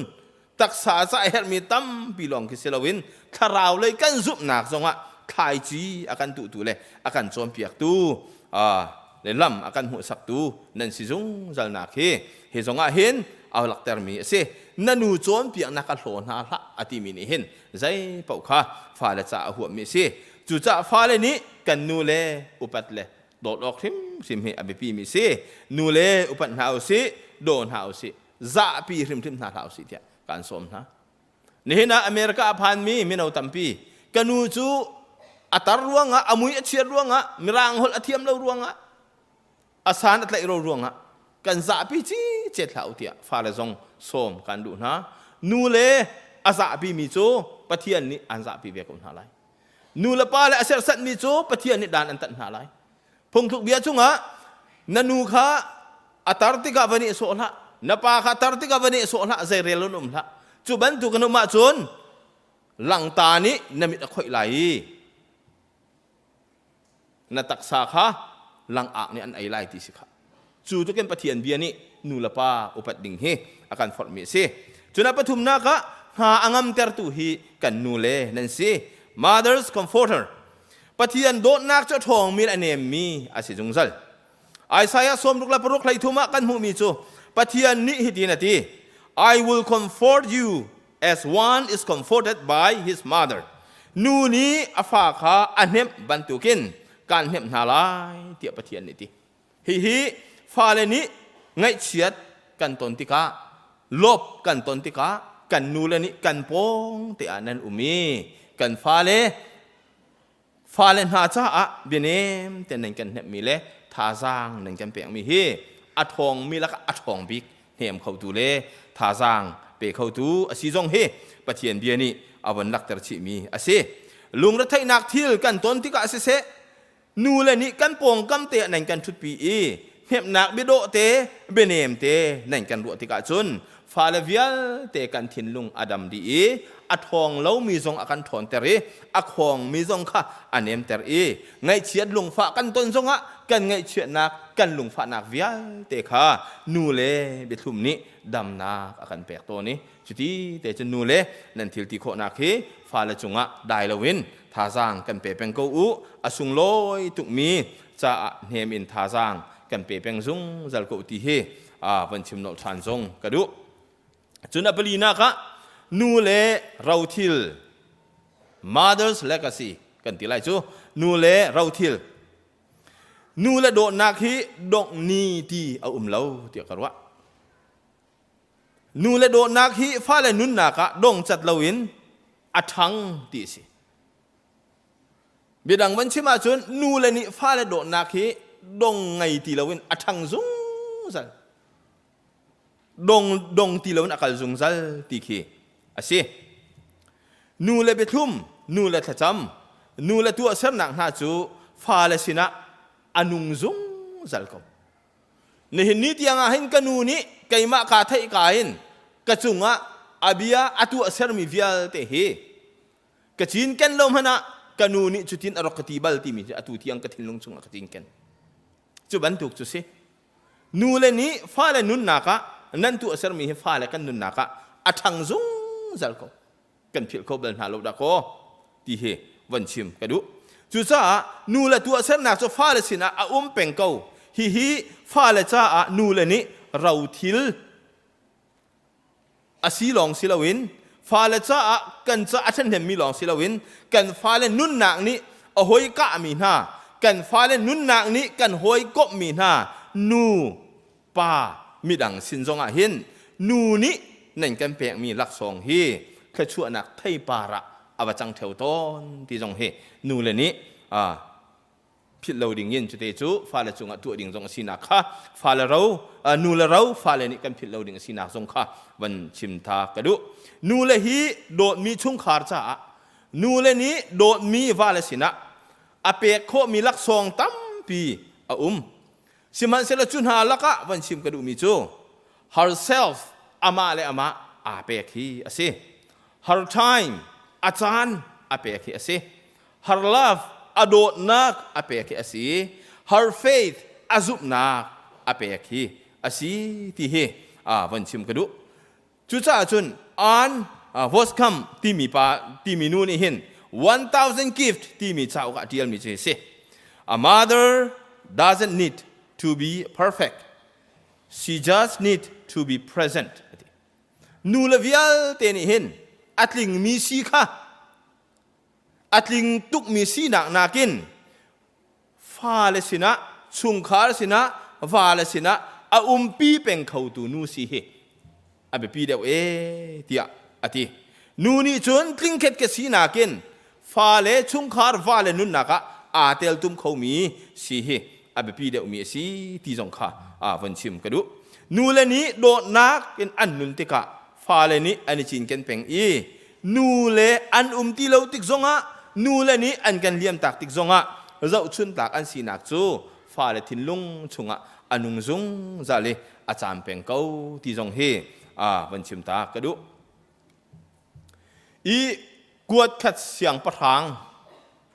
taksa ca a herhmi tampi lawng khi si loin thlarau lei kan zumhnak zongah thlaici a kan tuhtu le a kan cawnpiaktu le lam a kan hmuhsaktu nan si zungzalnak hi hi zongah hin a laktermi a si. Na nu cawnpiaknak ka hlaw hna hlah a timi nih hin zei paoh kha fale ca a huammi a si. Cucaah fale nih kan nu le upat le dawt awk hrimhrim hi a biapimi a si. Nu le upat hna usih, daw hna usih, zahpi hrimhrim hna hlah usih tiah kaan sawm hna. Nihin ah America a phanmi mino tampi ka nu cu a tar ruangah a mui a chiat ruangah mirang holh a thiam lo ruangah a san a tlaih ro ruangah kan zahpi ci cet hlah u tiah fale zong sawm kan duh hna. Nu le a zahpi mi cu Pathian nih an zahpi ve ko hna lai. Nu le pa le a serhsatmi cu Pathian nih dan an tat hna lai. Phungthluk bia chungah na nu kha a tar tikah va nih sawh hlah, na pa kha tar tikah va nih sawh hlah, zeirel in um hlah. Cu bantuk in um ahcun langta nih na mit a khoih lai i na taksa kha langak nih an ei lai ti si kha. Cu tukin Pathian bia nih nu le pa upat ding hi a kan forhmi a si. Cun a pathumnak ah hna a ngamtertu hi kan nu le nan si. Mother's Comforter. Pathian dawtnak cu a ṭhawngmi le a nemmi a si zungzal. Isaiah 66 hleithum ah kan hmuhmi cu Pathian nih hitin a ti, I will comfort you as one is comforted by his mother. Nu nih a fa kha a hnemh bantukin kaan hnemh hna lai tiah Pathian nih a ti. Hihi fale nih ngaihchiat kan ton tikah, lawp kan ton tikah kan nule nih kan pawng te ah nan um i kan fale fale hna caah bianem te nan kan hnemhmi le thazaang nan kan pekmi hi a ṭhawngmi lakah a ṭhawng bik hnem khotu le thazaang pe khotu a si zong hi Pathian bia nih a von lakter chihmi a si. Lungretheihnak thil kan ton tikah siseh nule nih kan pawngkam te ah nan kan ṭhutpi i hnemhnak biadawh te bianem te nan kan ruah tikah cun fale vialte kan thinlung a dam dih i a ṭhawng lomi zong a kan ṭhawnter i a khawngmi zong kha a nemter i ngaihchiat lungfah kan ton zongah kan ngaihchiatnak kan lungfahnak vialte kha nu le biathlum nih damnak a kan pek tawn i cuti te cun nu le nan thil ti khawhnak hi fale cungah dai loin thazaang kan pe peng ko u. A sunglawi tukmi caah hnem in thazaang kan pe peng zungzal ko ti hi van chim nolh ṭhan zong ka duh. Cun a palinak ah nu le rothil, mother's legacy kan ti lai cu, nu le rothil. Nu le dawtnak hi dongh ni ti a um lo tiah ka ruah. Nu le dawtnak hi fale nunnak ah dongcat loin a ṭhang ti a si. Biadang van chim ahcun nu le nih fale dawtnak hi dong ngei ti loin a ṭhang zungzal. Dong dong ti loin a kal zungzal ti khi a si. Nu le biathlum, nu le thlacam, nu le tuahsernak hna cu fale sinah a nung zungzal ko. Nihin ni tiang ah hin ka nu nih keimah kaa theih ka in ka cungah a bia a tuahsermi vialte hi ka cinken lo hmanh ah ka nu nih cutin a rak ka ti bal timi cu atu tiang ka thinlung chungah ka cinken. Cu bantuk cu si. Nu le nih fale nunnak ah nan tuahsermi hi fale kan nunnak ah a ṭhang zungzal ko. Kan philh kho bal hna lo dah kaw ti hi von chim ka duh. Cucaah nu le tuahsernak cu fale sinah a um peng ko. Hihi fale caah nu le nih rothil a si lawng si loin fale caah kan ca a ṭhahnemmi lawng si loin kan fale nunnak nih a hoi kahmi hna, kan fale nunnak nih kan hawi komhmi hna nu pa midang sin zongah hin nu nih nan kan pekmi laksawng hi thluachuahnak theipar ah a va cang ṭheo tawn ti zong hi nu le nih philh lo ding in cute cu fale cungah tuah ding zong a sinak kha fale ro nu le ro fale nih kan philh lo ding a sinak zong kha van chim tha ka duh. Nu le hi dawtmi chungkhar caah nu le nih dawtmi vale sinah a pek khawhmi laksawng tampi a um. Sihmanhsehlaw cu hna lakah van chim ka duhmi cu herself, amah le amah aa pek hi a si. Her time, a caan a pek hi a si. Her love, a dawtnak a pek hi a si. Her faith, a zumhnak a pek hi a si ti hi von chim ka duh. Cucaah cun Ann Voskamp timi pa timi nu nih hin 1000 Gift timi cauk ah ṭialmi cu hi si. A mother doesn't need to be perfect. She just need to be present. Nu le vialte nih hin a tlingmi si kha a tling tukmi sinak nakin fale sinah, chungkhar sinah, vale sinah a umpi peng khotu nu si hi a biapi deuh ee tiah a ti. Nu nih cun tlingkhet ka sinak in fale, chungkhar, vale nunnak ah aa teltum khomi si hi a biapi deuhmi a si ti zong kha von chim ka duh. Nule nih dawtnak in an nun tikah fale nih an i cinken peng i nule an um ti lo tik zongah. Nu le nih an kan liamtak tik zongah zohchuntlak an sinak cu fale thinlung chungah a nung zungzal i a caam peng ko ti zong hi a van chim ta ka duh. I kuat khat siangpahrang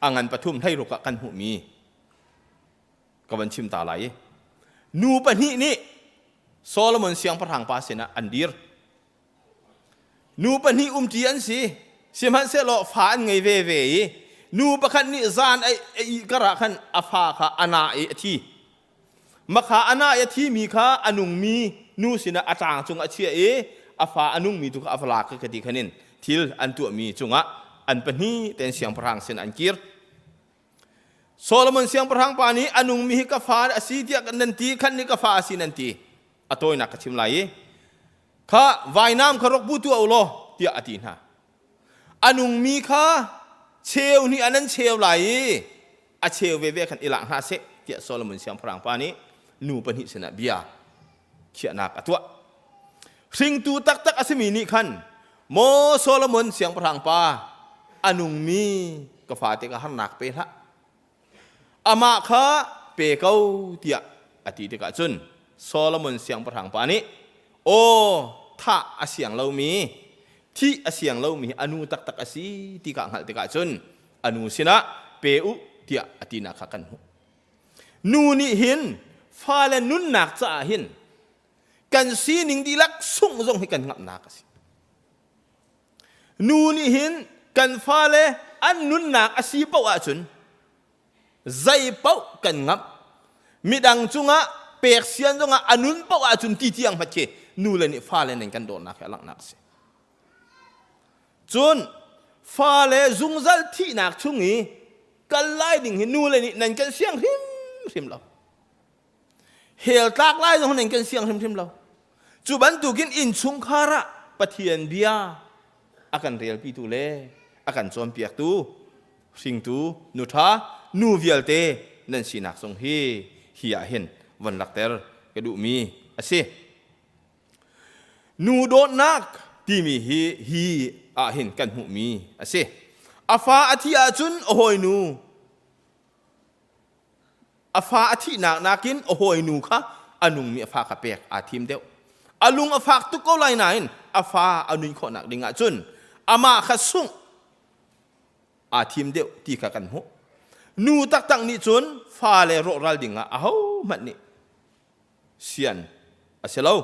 a ngan pathum hleiruk ah kan hmuhmi ka van chim ta lai i nu pahnih nih Solomon siangpahrang pa sinah an dir. Nu pahnih umṭi an si. Sihmanhsehlaw fa an ngei veve i nu pakhat nih zan a ih karah khan a fa kha a na i a thi. Makha a na i a thimi kha a nungmi nu sinah a ṭang cung a chiah i a fa a nungmi tu kha a va lak ka ti khan in thil an tuahmi cungah an pahnih tein siangpahrang sin an kir. Solomon siangpahrang pa nih a nungmi hi ka fa a si tiah nan ti khan nih ka fa a si nan ti. A tawinak ka chim lai i kha vainam kha rok bu tuah u law tiah a ti hna. A nungmi kha cheu nih an an cheu lai i a cheu veve khan i lak hna seh tiah Solomon siangpahrang pa nih nu pahnih sinah bia khiahnak a tuah. Hringtu taktak a simi nih khan maw Solomon siangpahrang pa a nungmi ka fate ka harnak pe hlah amah kha pe ko tiah a ti tikah cun Solomon siangpahrang pa nih aw thah a siang lomi thih a siang lomi a nu taktak a si ti ka hngalh tikah cun a nu sinah pe u tiah a tinak kha kan hmuh. Nu nih hin fale nunnak caah hin kan sining dihlak sungh zong hi kan ngamhnak a si. Nu nih hin kan fale an nunnak a si paoh ahcun zei paoh kan ngamh. Midang cungah pek sian zongah a nun paoh ahcun ti tiang hmat khi nu le nih fale ning kan dawtnak hi a langhnak a si. Cun fale zungzal thihnak chung i kal lai ding hi nu le nih nan kan siang hrimhrim lo. Hell tlak lai zong nan kan siang hrimhrim lo. Cu bantukin innchungkhar ah Pathian bia a kan relpitu le a kan cawnpiaktu hringtu nu ṭha nu vialte nan sinak zong hi hi ah hin von lakter ka duhmi a si. Nu dawtnak timi hi hi ah hin kan hmuhmi a si. A fa a thih ahcun a hawinu a fa a thihnak nakin a hawinu kha a nungmi a fa kha pek aa thim deuh. A lung a fak tuk ko lai nain a fa a nun khawhnak ding ahcun amah kha sungh aa thim deuh ti kha kan hmuh. Nu taktak nih cun fale rawhral dingah ahohmanh nih sian a si lo.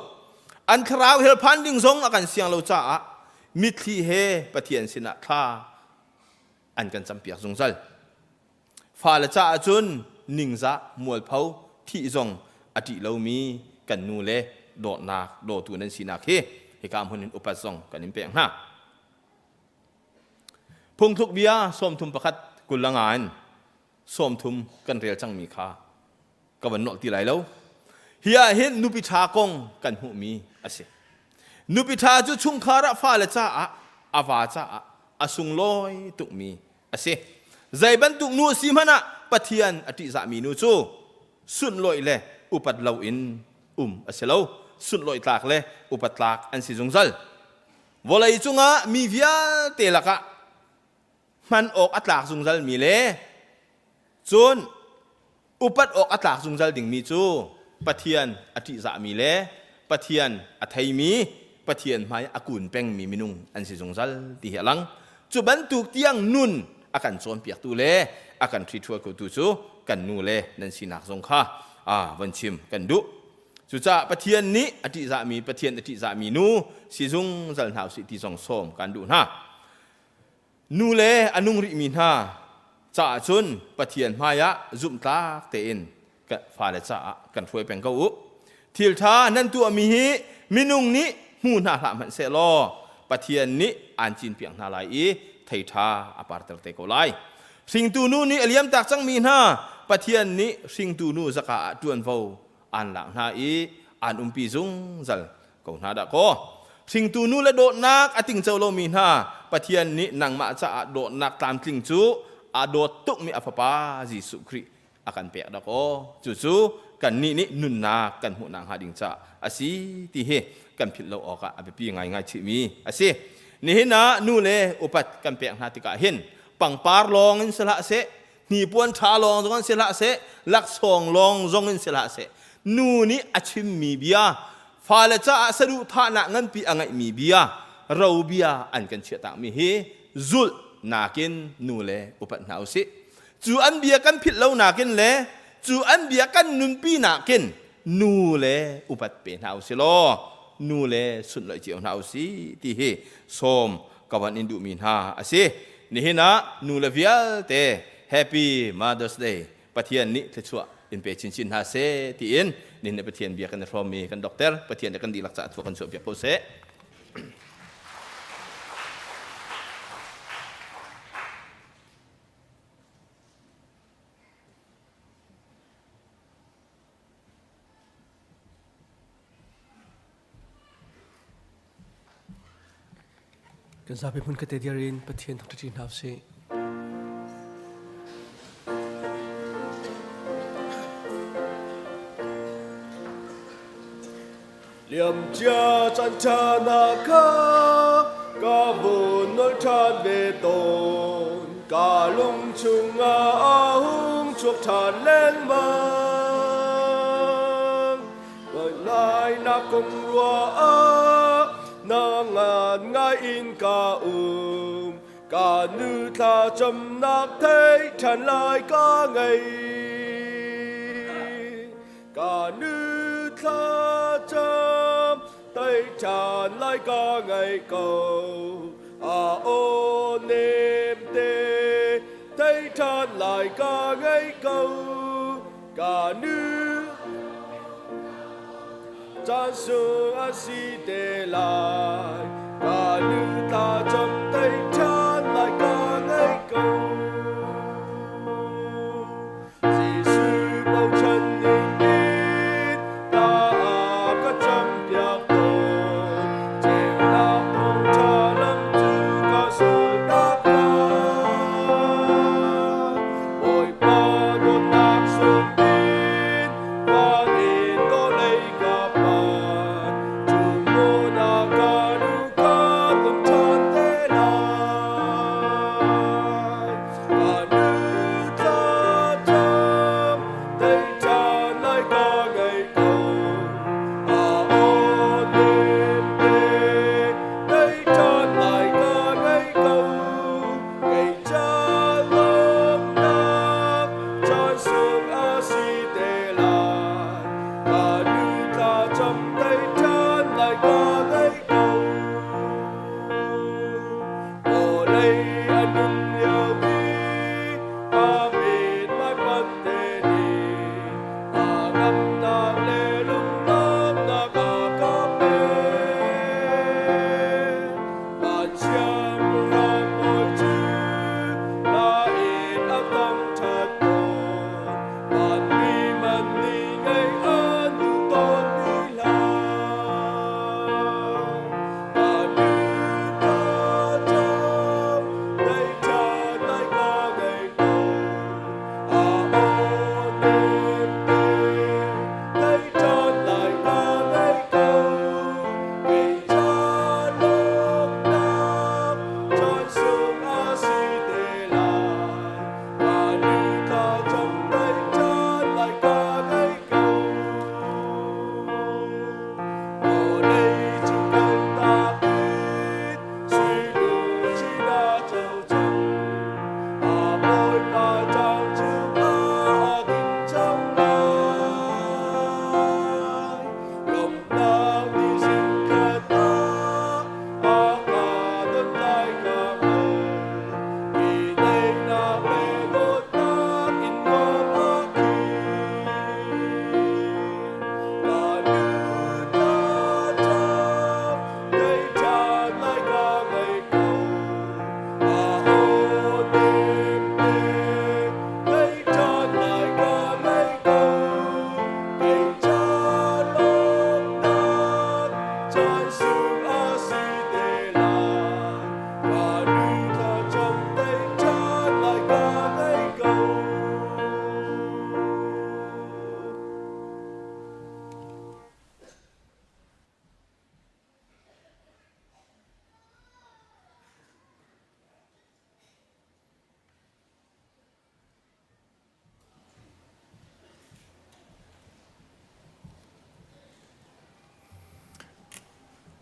An thlarau hell phan ding zong a kan siang lo caah mitthli he Pathian sinah thla an kan campiak zungzal. Fale caah cun ningzah mualpho thih zong a ṭih lomi kan nu le dawtnak dawtu nan sinak hi hika hmun in upat zong kan in pek hna. Phungthluk bia sawmthum pakhat 20 la nga in 30 kan rel cangmi kha ka van nolh ti lai lo. Hi ah hin nupi ṭha kong kan hmuhmi a si. Nupi ṭha cu chungkhar ah fale caah a va caah a sunglawi tukmi a si. Zei bantuk nu a si hmanh ah Pathian a ṭihzahmi nu cu sunhlawih le upat loin um a si lo. Sunhlawih tlak le upat tlak an si zungzal. Vawlei cungah mi vialte lakah hman awk a tlak zungzalmi le cun upat awk a tlak zungzal dingmi cu Pathian a ṭihzahmi le Pathian a theimi Pathian hmai a kun pengmi minung an si zungzal ti hi a lang. Cu bantuk tiang nun a kan cawnpiaktu le a kan ṭhiṭhual khotu cu kan nu le nan sinak zong kha a von chim kan duh. Cucaah Pathian nih a ṭihzahmi Pathian a ṭihzahmi nu si zungzal hna usih ti zong sawm kan duh hna. Nu le a nung rihmi hna caah cun Pathian hmaiah zumhtlak tein fale caah kan hruai peng ko u. Thil ṭha nan tuahmi hi minung nih hmu hna hlah hmanh seh law Pathian nih aan cinpiak hna lai i thei ṭha a parter te ko lai. Hringtu nu nih a liamtak cangmi hna Pathian nih hringtu nu zaka ah ṭuanvo aan lak hna i aan umpi zungzal ko hna dah kaw. Hringtu nu le dawtnak a tingco lomi hna Pathian nih nangmah caah dawtnak tlamtling cu a dawt tukmi a fapa Jesuh Khrih a kan pek dah kaw. Cucu kannih nih nunnak kan hmuhnak hnga ding caah a si ti hi kan philh lo awkah a biapi ngaingai chihmi a si. Nihin ah nu le upat kan pek hna tikah hin Pangpar lawng in si hlah seh, hnipuan ṭha lawng zong in si hlah seh, laksawng lawng zong in si hlah seh. Nu nih a chimmi bia, fale caah saduhthahnak nganpi a ngeihmi bia, ro bia an kan chiahtakmi hi zulh nakin nu le upat hna usih. Cu an bia kan philh lo nakin le cu an bia kan nunpi nakin nu le upat pe hna usih law nu le sunhlawih cio hna usih ti hi sawm ka van in duhmi hna a si. Nihin ah nu le vialte Happy Mother's Day Pathian nih thluachuah in pe chinchin hna seh tiin nihin Pathian bia kan i hrawmmi kan dokter Pathian le kan dihlak caah thua kan chuahpiak ko seh. Kan zapi hmun kate dir in Pathian thangṭhat hna usih. Liamcia caan ṭha hna kha ka vun nolh ṭhan ve tawn. Ka lung chungah a hung chuak ṭhan lengmang. Lainak kong ruah ah na ngan ngai in ka um. Ka nu thlacamnak thei ṭhan lai ka ngei. Ka nu thlacam tei ṭhan lai ka ngai ko. A aw nem te tei ṭhan lai ka ngai ko. Ka nu caan sung a si te lai. Ka nu thlacam tei ṭhan lai ka ngai ko. Jesuh bochan ning in ta ka campiak tawn. Ceunak thawngṭha lam cu ka zultak lai. Bawipa dawtnak sungin van in vawlei ka phan. Cu hmun ah ka nu ka ton ṭhan te lai.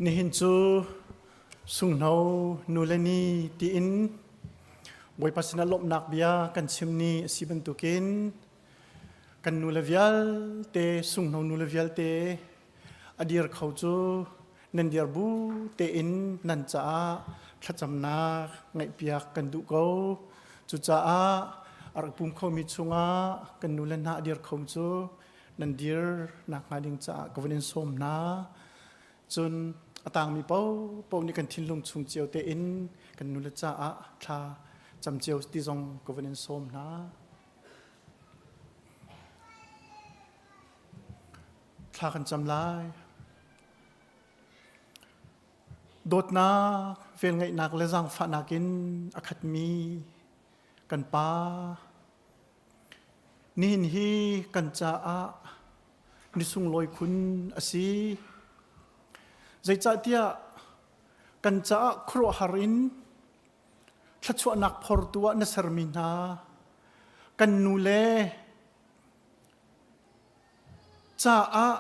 Nihin cu sunghno nu le ni tiin Bawipa sinah lawmhnak bia kan chim ni a si bantukin kan nu le vialte sunghno nu le vialte a dir kho cu nan dir bu tein nan caah thlacamnak ngaihpiak kan duh ko. Cucaah a rak pum khomi chungah kan nu le hna a dir kho cu nan dir nak hnga ding caah ka vun in sawm hna. Cun a tangmi paohpaoh nih kan thinlung chung cio tein kan nule caah thla cam cio ti zong ka vun in sawm hna. Thla kan cam lai. Dawtnak, velngeihnak le zaangfahnak in a khatmi kan Pa, Nihin hi kan caah ni sunglawi khun a si. Zeicahtiah kan caah khuaruahhar in thluachuahnak phortu ah na sermi hna kan nu le caah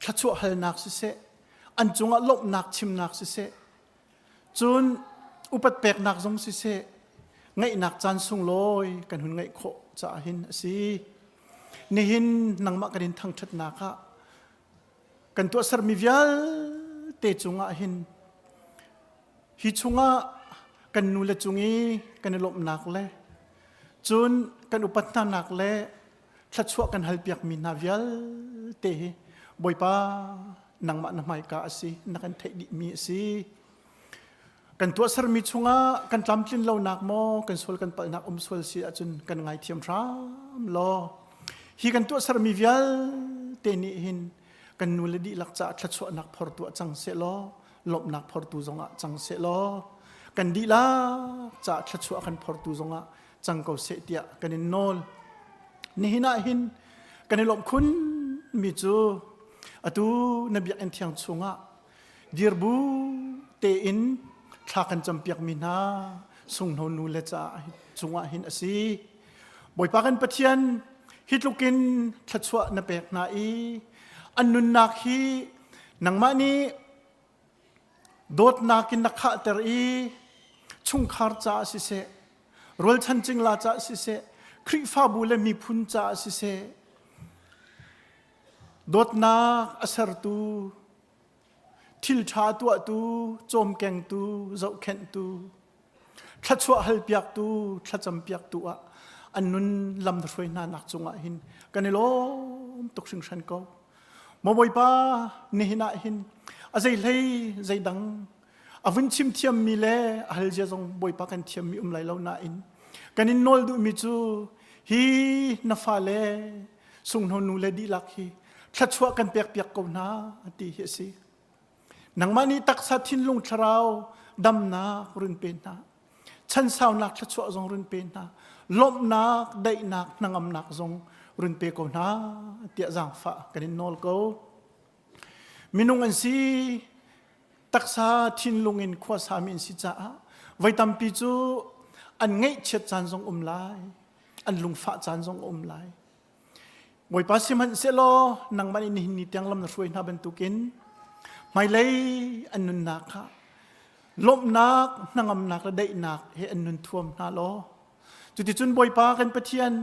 thluachuah halnak siseh, an cungah lawmhnak chimnak siseh, Cun upat peknak zong siseh, ngaihnak caan sunglawi kan hun ngaih khawh caah hin a si. Nihin nangmah kan in thangṭhatnak ah kan tuahsermi vialte cungah hin hi chungah kan nule cung i kan i lawmhnak le cun kan upat hnanak le thluachuah kan halpiakmi hna vialte hi Bawipa nangmah na hmaika a si na kan theih dihmi a si kan tuahsermi chungah kan tlamtlin lonak maw kan sual kan palhnak um sual si ahcun kan ngaithiam hram law hi kan tuahsermi vialte nih hin kan nu le dihlak caah thluachuahnak phortu ah cang seh law lawmhnak phortu zongah cang seh law kan dihlak caah thluachuah kan phortu zongah cang ko seh tiah kan in nawl nihin ah hin kan i lawmh khun mi cu atu na biakinn thiang chungah dirbu tein thla kan campiak mi hna sunghno nu le ca cungah hin a si Bawipa kan Pathian hi tlukin thluachuah na pek hna i an nunnak hi nangmah nih Dawtnak in na khahter i chungkhar caah siseh, rualchan cingla caah siseh, Khrihfabu le miphun caah siseh, dawtnak a sertu, thil ṭha tuahtu, cawmkengtu, zohkhenhtu, thluachuah halpiaktu, thlacampiaktu ah an nun lam na hruai hna nak cungah hin kan i lawm tuk hringhran ko. Maw Bawipa, nihin ah hin a zei hlei zeidang a vun chim thiammi le a hal zia zong Bawipa kan thiammi um lai lo nain kan in nawl duhmi cu hi na fale sunghno nu le dihlak hi thluachuah kan pekpiak ko hna ti hi a si. Nangmah nih taksa thinlung thlarau damnak run pe hna. Chansaunak thluachuah zong run pe hna. Lawmhnak, daihnak, hnangamnak zong run pe ko hna tiah zaangfah kan in nawl ko. Minung an si taksa thinlung in khuasami an si caah voi tampi cu an ngaihchiat caan zong um lai, an lungfah caan zong um lai. Bawipa sihmanhsehlaw nangmah nih nihin ni tiang lam na hruai hna bantukin hmailei an nunnak kha lawmhnak, hnangamnak le daihnak he an nun thuam hna law cuticun Bawipa kan Pathian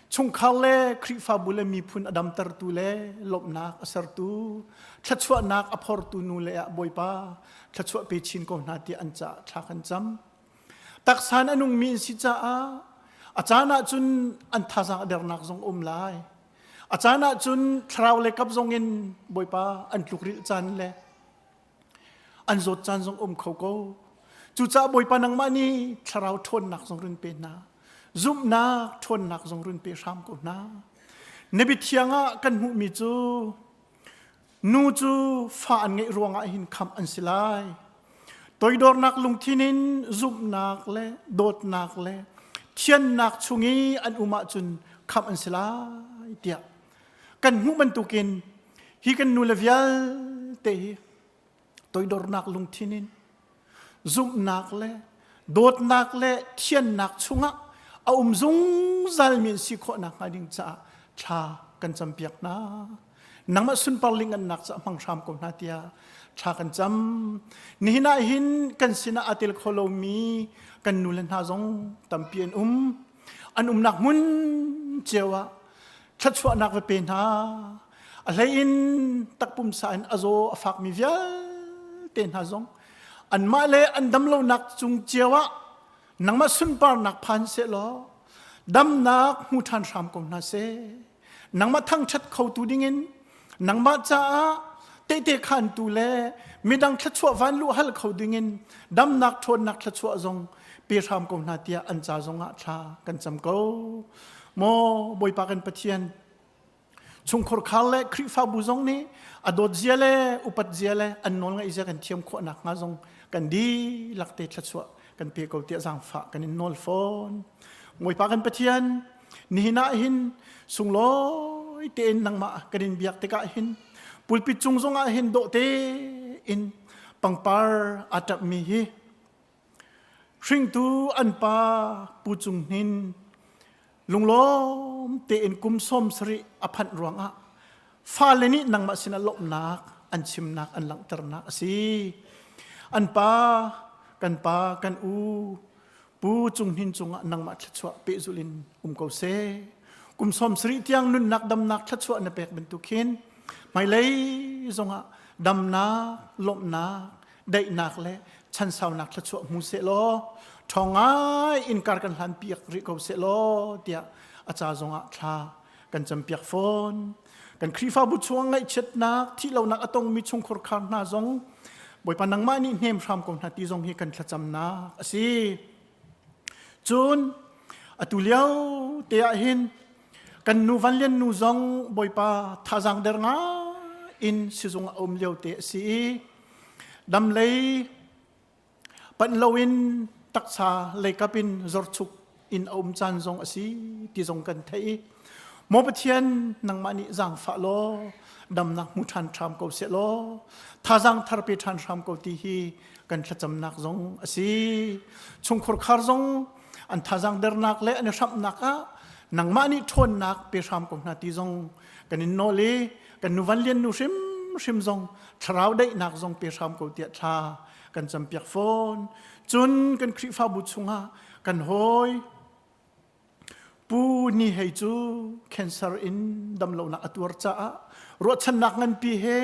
chungkhar le Khrihfabu le miphun a damtertu le lawmhnak a sertu thluachuahnak a phortu nu le ah Bawipa thluachuah pe chin ko hna tiah an caah thla kan cam. Taksa in a nungmi an si caah a caan ahcun an thazaang a dernak zong um lai. A caan ahcun thlarau le kap zong in Bawipa an tlukrilh caan le an zawt caan zong um kho ko. Cucaah Bawipa nangmah nih thlarau ṭhawnnak zong run pe hna. Zumhnak ṭhawnnak zong run pe hram ko hna. Na biathiang ah kan hmuhmi cu Nu cu fa an ngeih ruangah hin khamh an si lai. Toidornak lungthin in zumhnak le dawtnak le thiannak chung i an um ahcun khamh an si lai tiah kan hmuh bantukin hi kan nule vialte hi toidornak lungthin in zumhnak le dawtnak le thiannak chungah a um zungzalmi an si khawh nakhnga ding caah thla kan campiak hna. Nangmah sunpar lingannak ca hmang hram ko hna tiah thla kan cam. Nihin ah hin kan sinah aa tel kho lomi kan nu le hna zong tampi an um. An umnak hmun cio ah thluachuahnak va pe hna. A hlei in takpumsa in a zaw a fakmi vialte hna zong anmah le an damlonak cung cio ah nangmah sunparnak phan sehlaw damnak hmu ṭhan hram ko hna seh. Nangmah thangṭhat khotu dingin nangmah caah tehte khantu le midang thluachuah van luh hal kho dingin damnak ṭhawnnak thluachuah zong pe hram ko hna tiah an ca zongah thla kan cam ko. Maw Bawipa kan Pathian, chungkhur khar le Khrihfabu zong nih a dawt zia le upat zia le an nawl ngaih zia kan thiam khawh nakhnga zong kan dihlak te thluachuah kan pe ko tiah zaangfah kan in nawl fawn. Bawipa kan Pathian, nihin ah hin sunglawi tein nangmah kan in biak tikah hin pulpit cung zongah hin dawh tein pangpar aa ṭapmi hi hringtu an pa Pu Cung Hnin lunglawm tein kum 70 a phanh ruangah fale nih nangmah sinah lawmhnak an chimnak an langhternak a si. An pa kan pa kan u Pu Cung Hnin cungah nangmah thluachuah pehzulh in um ko seh. Kum 70 tiang nunnak damnak thluachuah na pek bantuk khin hmailei zongah damnak, lawmhnak, daihnak le chansaunak thluachuah hmu seh law ṭhawng ngai in kar kan hlan piak rih ko seh law tiah a ca zongah thla kan campiak fawn. Kan Khrihfabu chung ngaihchiatnak, thihlonak a tongmi chungkhur khar hna zong Bawipa nangmah nih hnem hram ko hna ti zong hi kan thlacamnak a si. Cun atu lio te ah hin kan nu Van Lian nu zong Bawipa thazaang der ngai in sizung a um lio te a si i damlei panh loin taksa leikap in zorchuk in a um caan zong a si ti zong kan theih i maw Pathian nangmah nih zaangfah law damnak hmu ṭhan hram ko seh law thazaang thar pe ṭhan hram ko ti hi kan thlacamnak zong a si chungkhur khar zong an thazaang dernak le an i hramhnak ah nangmah nih ṭhawnnak pe hram ko hna ti zong kan in nawl i kan nu Van Lian nu hrimhrim zong thlarau daihnak zong pe hram ko tiah thla kan campiak fawn. Cun kan Khrihfabu chungah kan hawi Pu Ni Hei cu cancer in damlonak a tuar caah ruahchannak nganpi he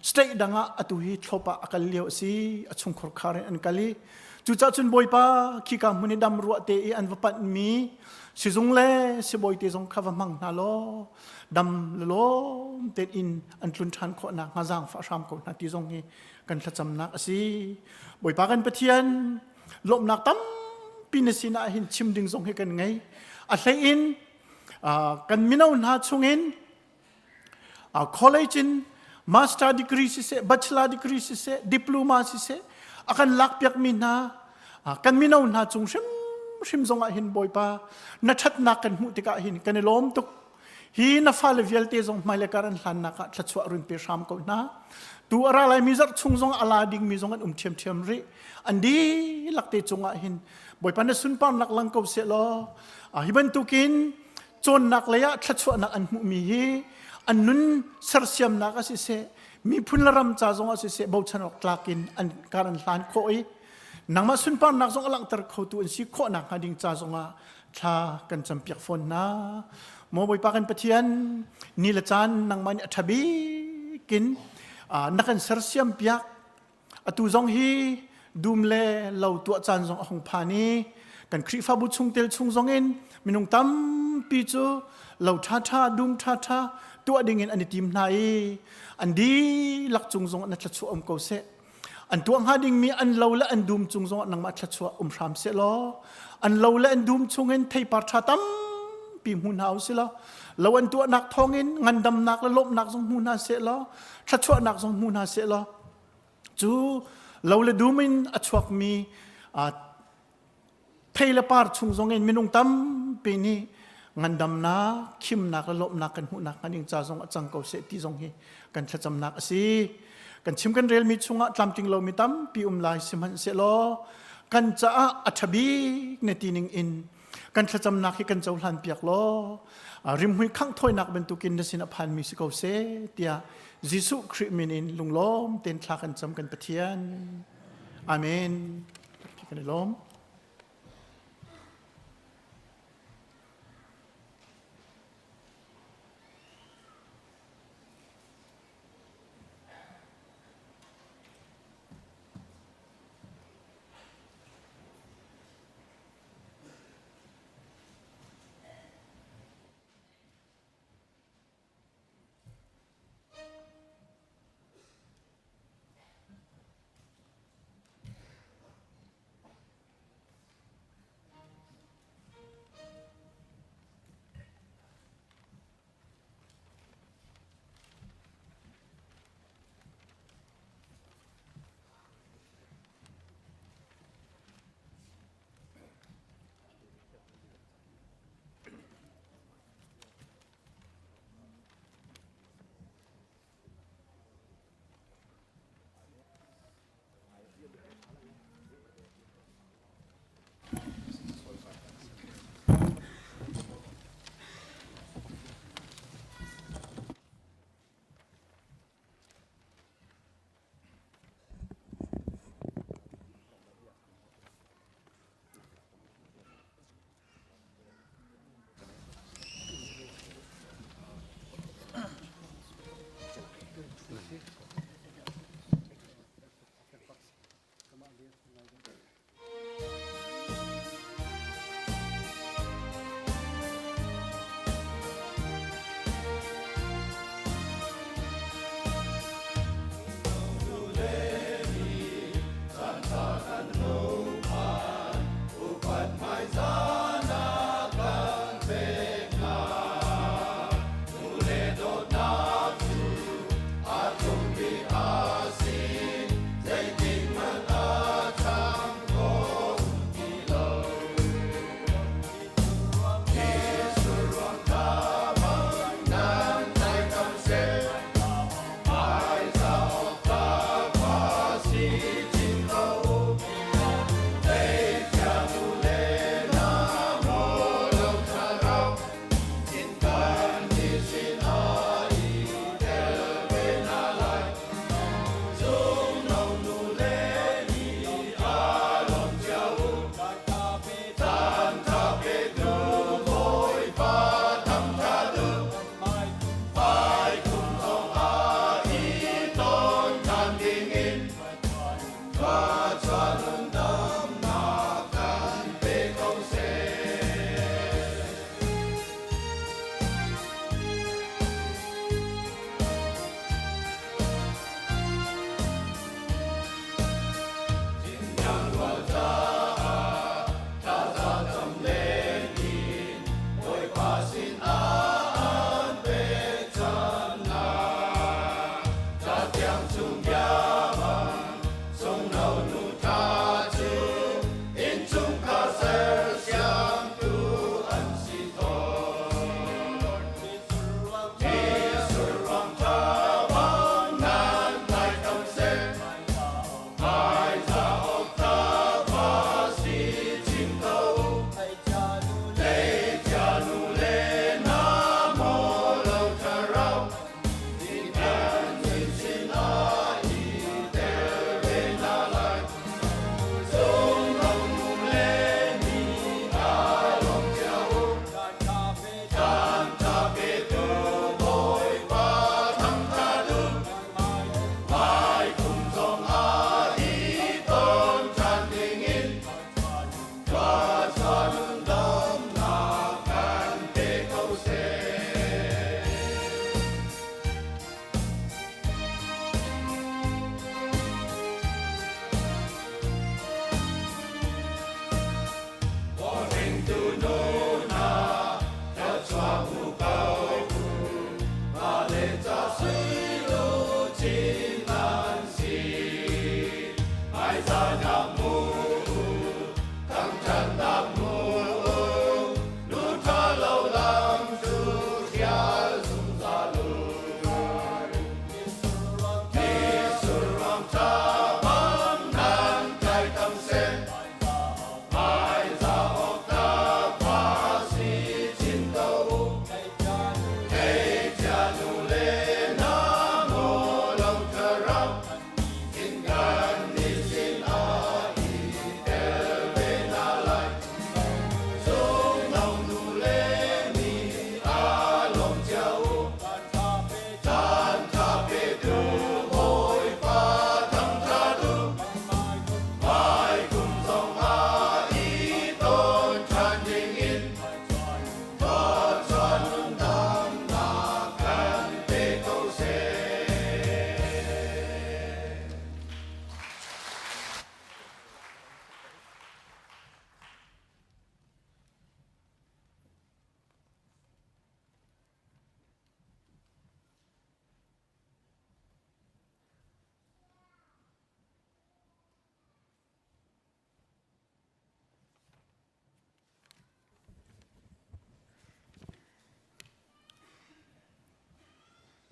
state dang ah atu hi thlop ah a kal lio a si a chungkhur khar in an kal i cucaah cun Bawipa khika hmun i dam ruah te i an va panhmi sizung le sibawi te zong kha va hmang hna law dam lawm tein inn an tlun ṭhan khawh nakhnga zaangfah hram ko hna ti zong hi kan thlacamnak a si. Bawipa kan Pathian lawmhnak tampi na sinah hin chim ding zong hi kan ngei. A hlei in kan mino hna chungin college in master degree siseh, bachelor degree siseh, diploma siseh a kan lakpiakmi hna kan mino hna cung hrimhrim zongah hin Bawipa na ṭhatnak kan hmuh tikah hin kan i lawm tuk. Hi na fale vialte zong hmailei kar an hlannak ah thluachuah run pe hram ko hna. Tu a ra laimi zarh chung zong a la dingmi zong an um ṭhiamṭhiam rih. An dihlak te cungah hin Bawipa na sunparnak lang ko seh law hi bantukin cawnnak lei ah thluachuahnak an hmuhmi hi an nun sersiamnak ah siseh miphun le ram ca zong ah siseh bochan awk tlak in an kar an hlan khawh i nangmah sunparnak zong a langhter khotu an si khawh nakhnga ding ca zongah thla kan campiak fawn hna. Maw Bawipa kan Pathian, ni le caan nangmah nih a ṭha bik in na kan sersiam piak. Atu zong hi dum le lo tuah caan zong a hung phan i kan Khrihfabu chungtel chung zong in minung tampi cu lo ṭhaṭha dum ṭhaṭha tuah ding in an i tim hna i an dihlak cung zong na thluachuah um ko seh. An tuah hnga dingmi an lo le an dum cung zongah nangmah thluachuah um hram seh law an lo le an dum chungin theipar ṭha tampi hmu hna usih law lo an tuahnak thawngin ngandamnak le lawmhnak zong hmu hna seh law thluachuahnak zong hmu hna seh law cu lo le dum in a chuakmi thei le par chung zongin minung tampi nih ngandamnak, khimnak le lawmhnak kan hmuhnak hnga ding ca zong a cang ko seh ti zong hi kan thlacamnak a si. Kan chim kan relmi chungah tlamtling lomi tampi um lai sihmanhsehlaw kan caah a ṭha bik na ti ning in. Kan thlacamnak hi kan cohlan piak law rimhmui khanghthawinak bantukin na sin a phanmi si ko seh tiah Jesuh Khrih min in lunglawm tein thla kan cam kan Pathian. Amen. Kan i lawm.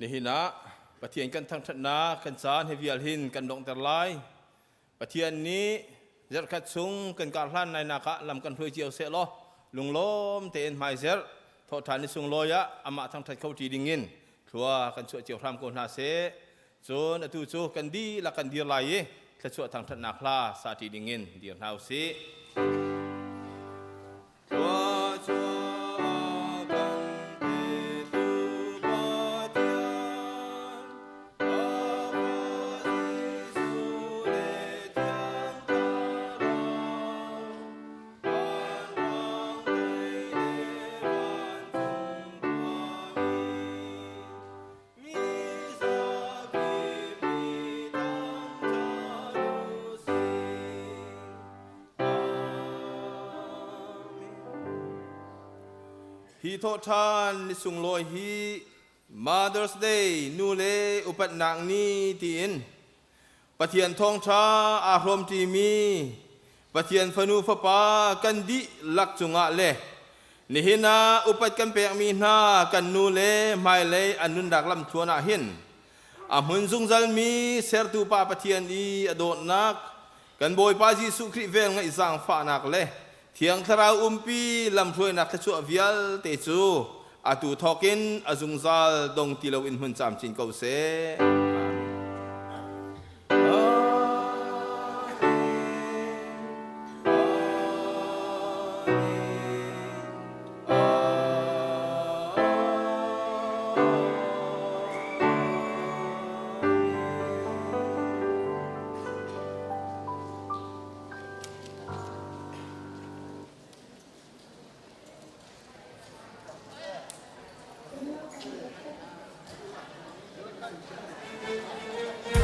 Nihin ah Pathian kan thangṭhatnak kan caan hi vial hin kan donghter lai. Pathian nih zarhkhat chung kan kar hlan lainak ah lam kan hruai cio seh law lunglawm tein hmaizerh thawhṭhan ni sunglawi ah amah thangṭhat kho ṭi dingin thlua kan chuah cio hram ko hna seh. Cun atu cu kan dihlak kan dir lai i thluachuah thangṭhatnak hla sa ṭi dingin dir hna u sih. Thluachuah kan petu Pathian, Apa Jesuh le Thiang Thlarau, vanrang tei le vancung khuami, mi zapi mi thangṭhat u sih. Hi thawhṭhan ni sunglawi hi Mother's Day nu le upatnak ni tiin Pathian thawngṭha aa hrawmṭimi Pathian fanu fapa kan dihlak cungah le nihin ah upat kan pekmi hna kan nu le hmailei an nunnak lamthluan ah hin a hmun zungzalmi sertu Pa Pathian i a dawtnak kan Bawipa Jesuh Khrih vel ngaih zaangfahnak le Thiang Thlarau umpi lamhruainak thluachuah vialte cu atu thawkin a zungzal dong ti loin hmun camcin ko seh. Amen.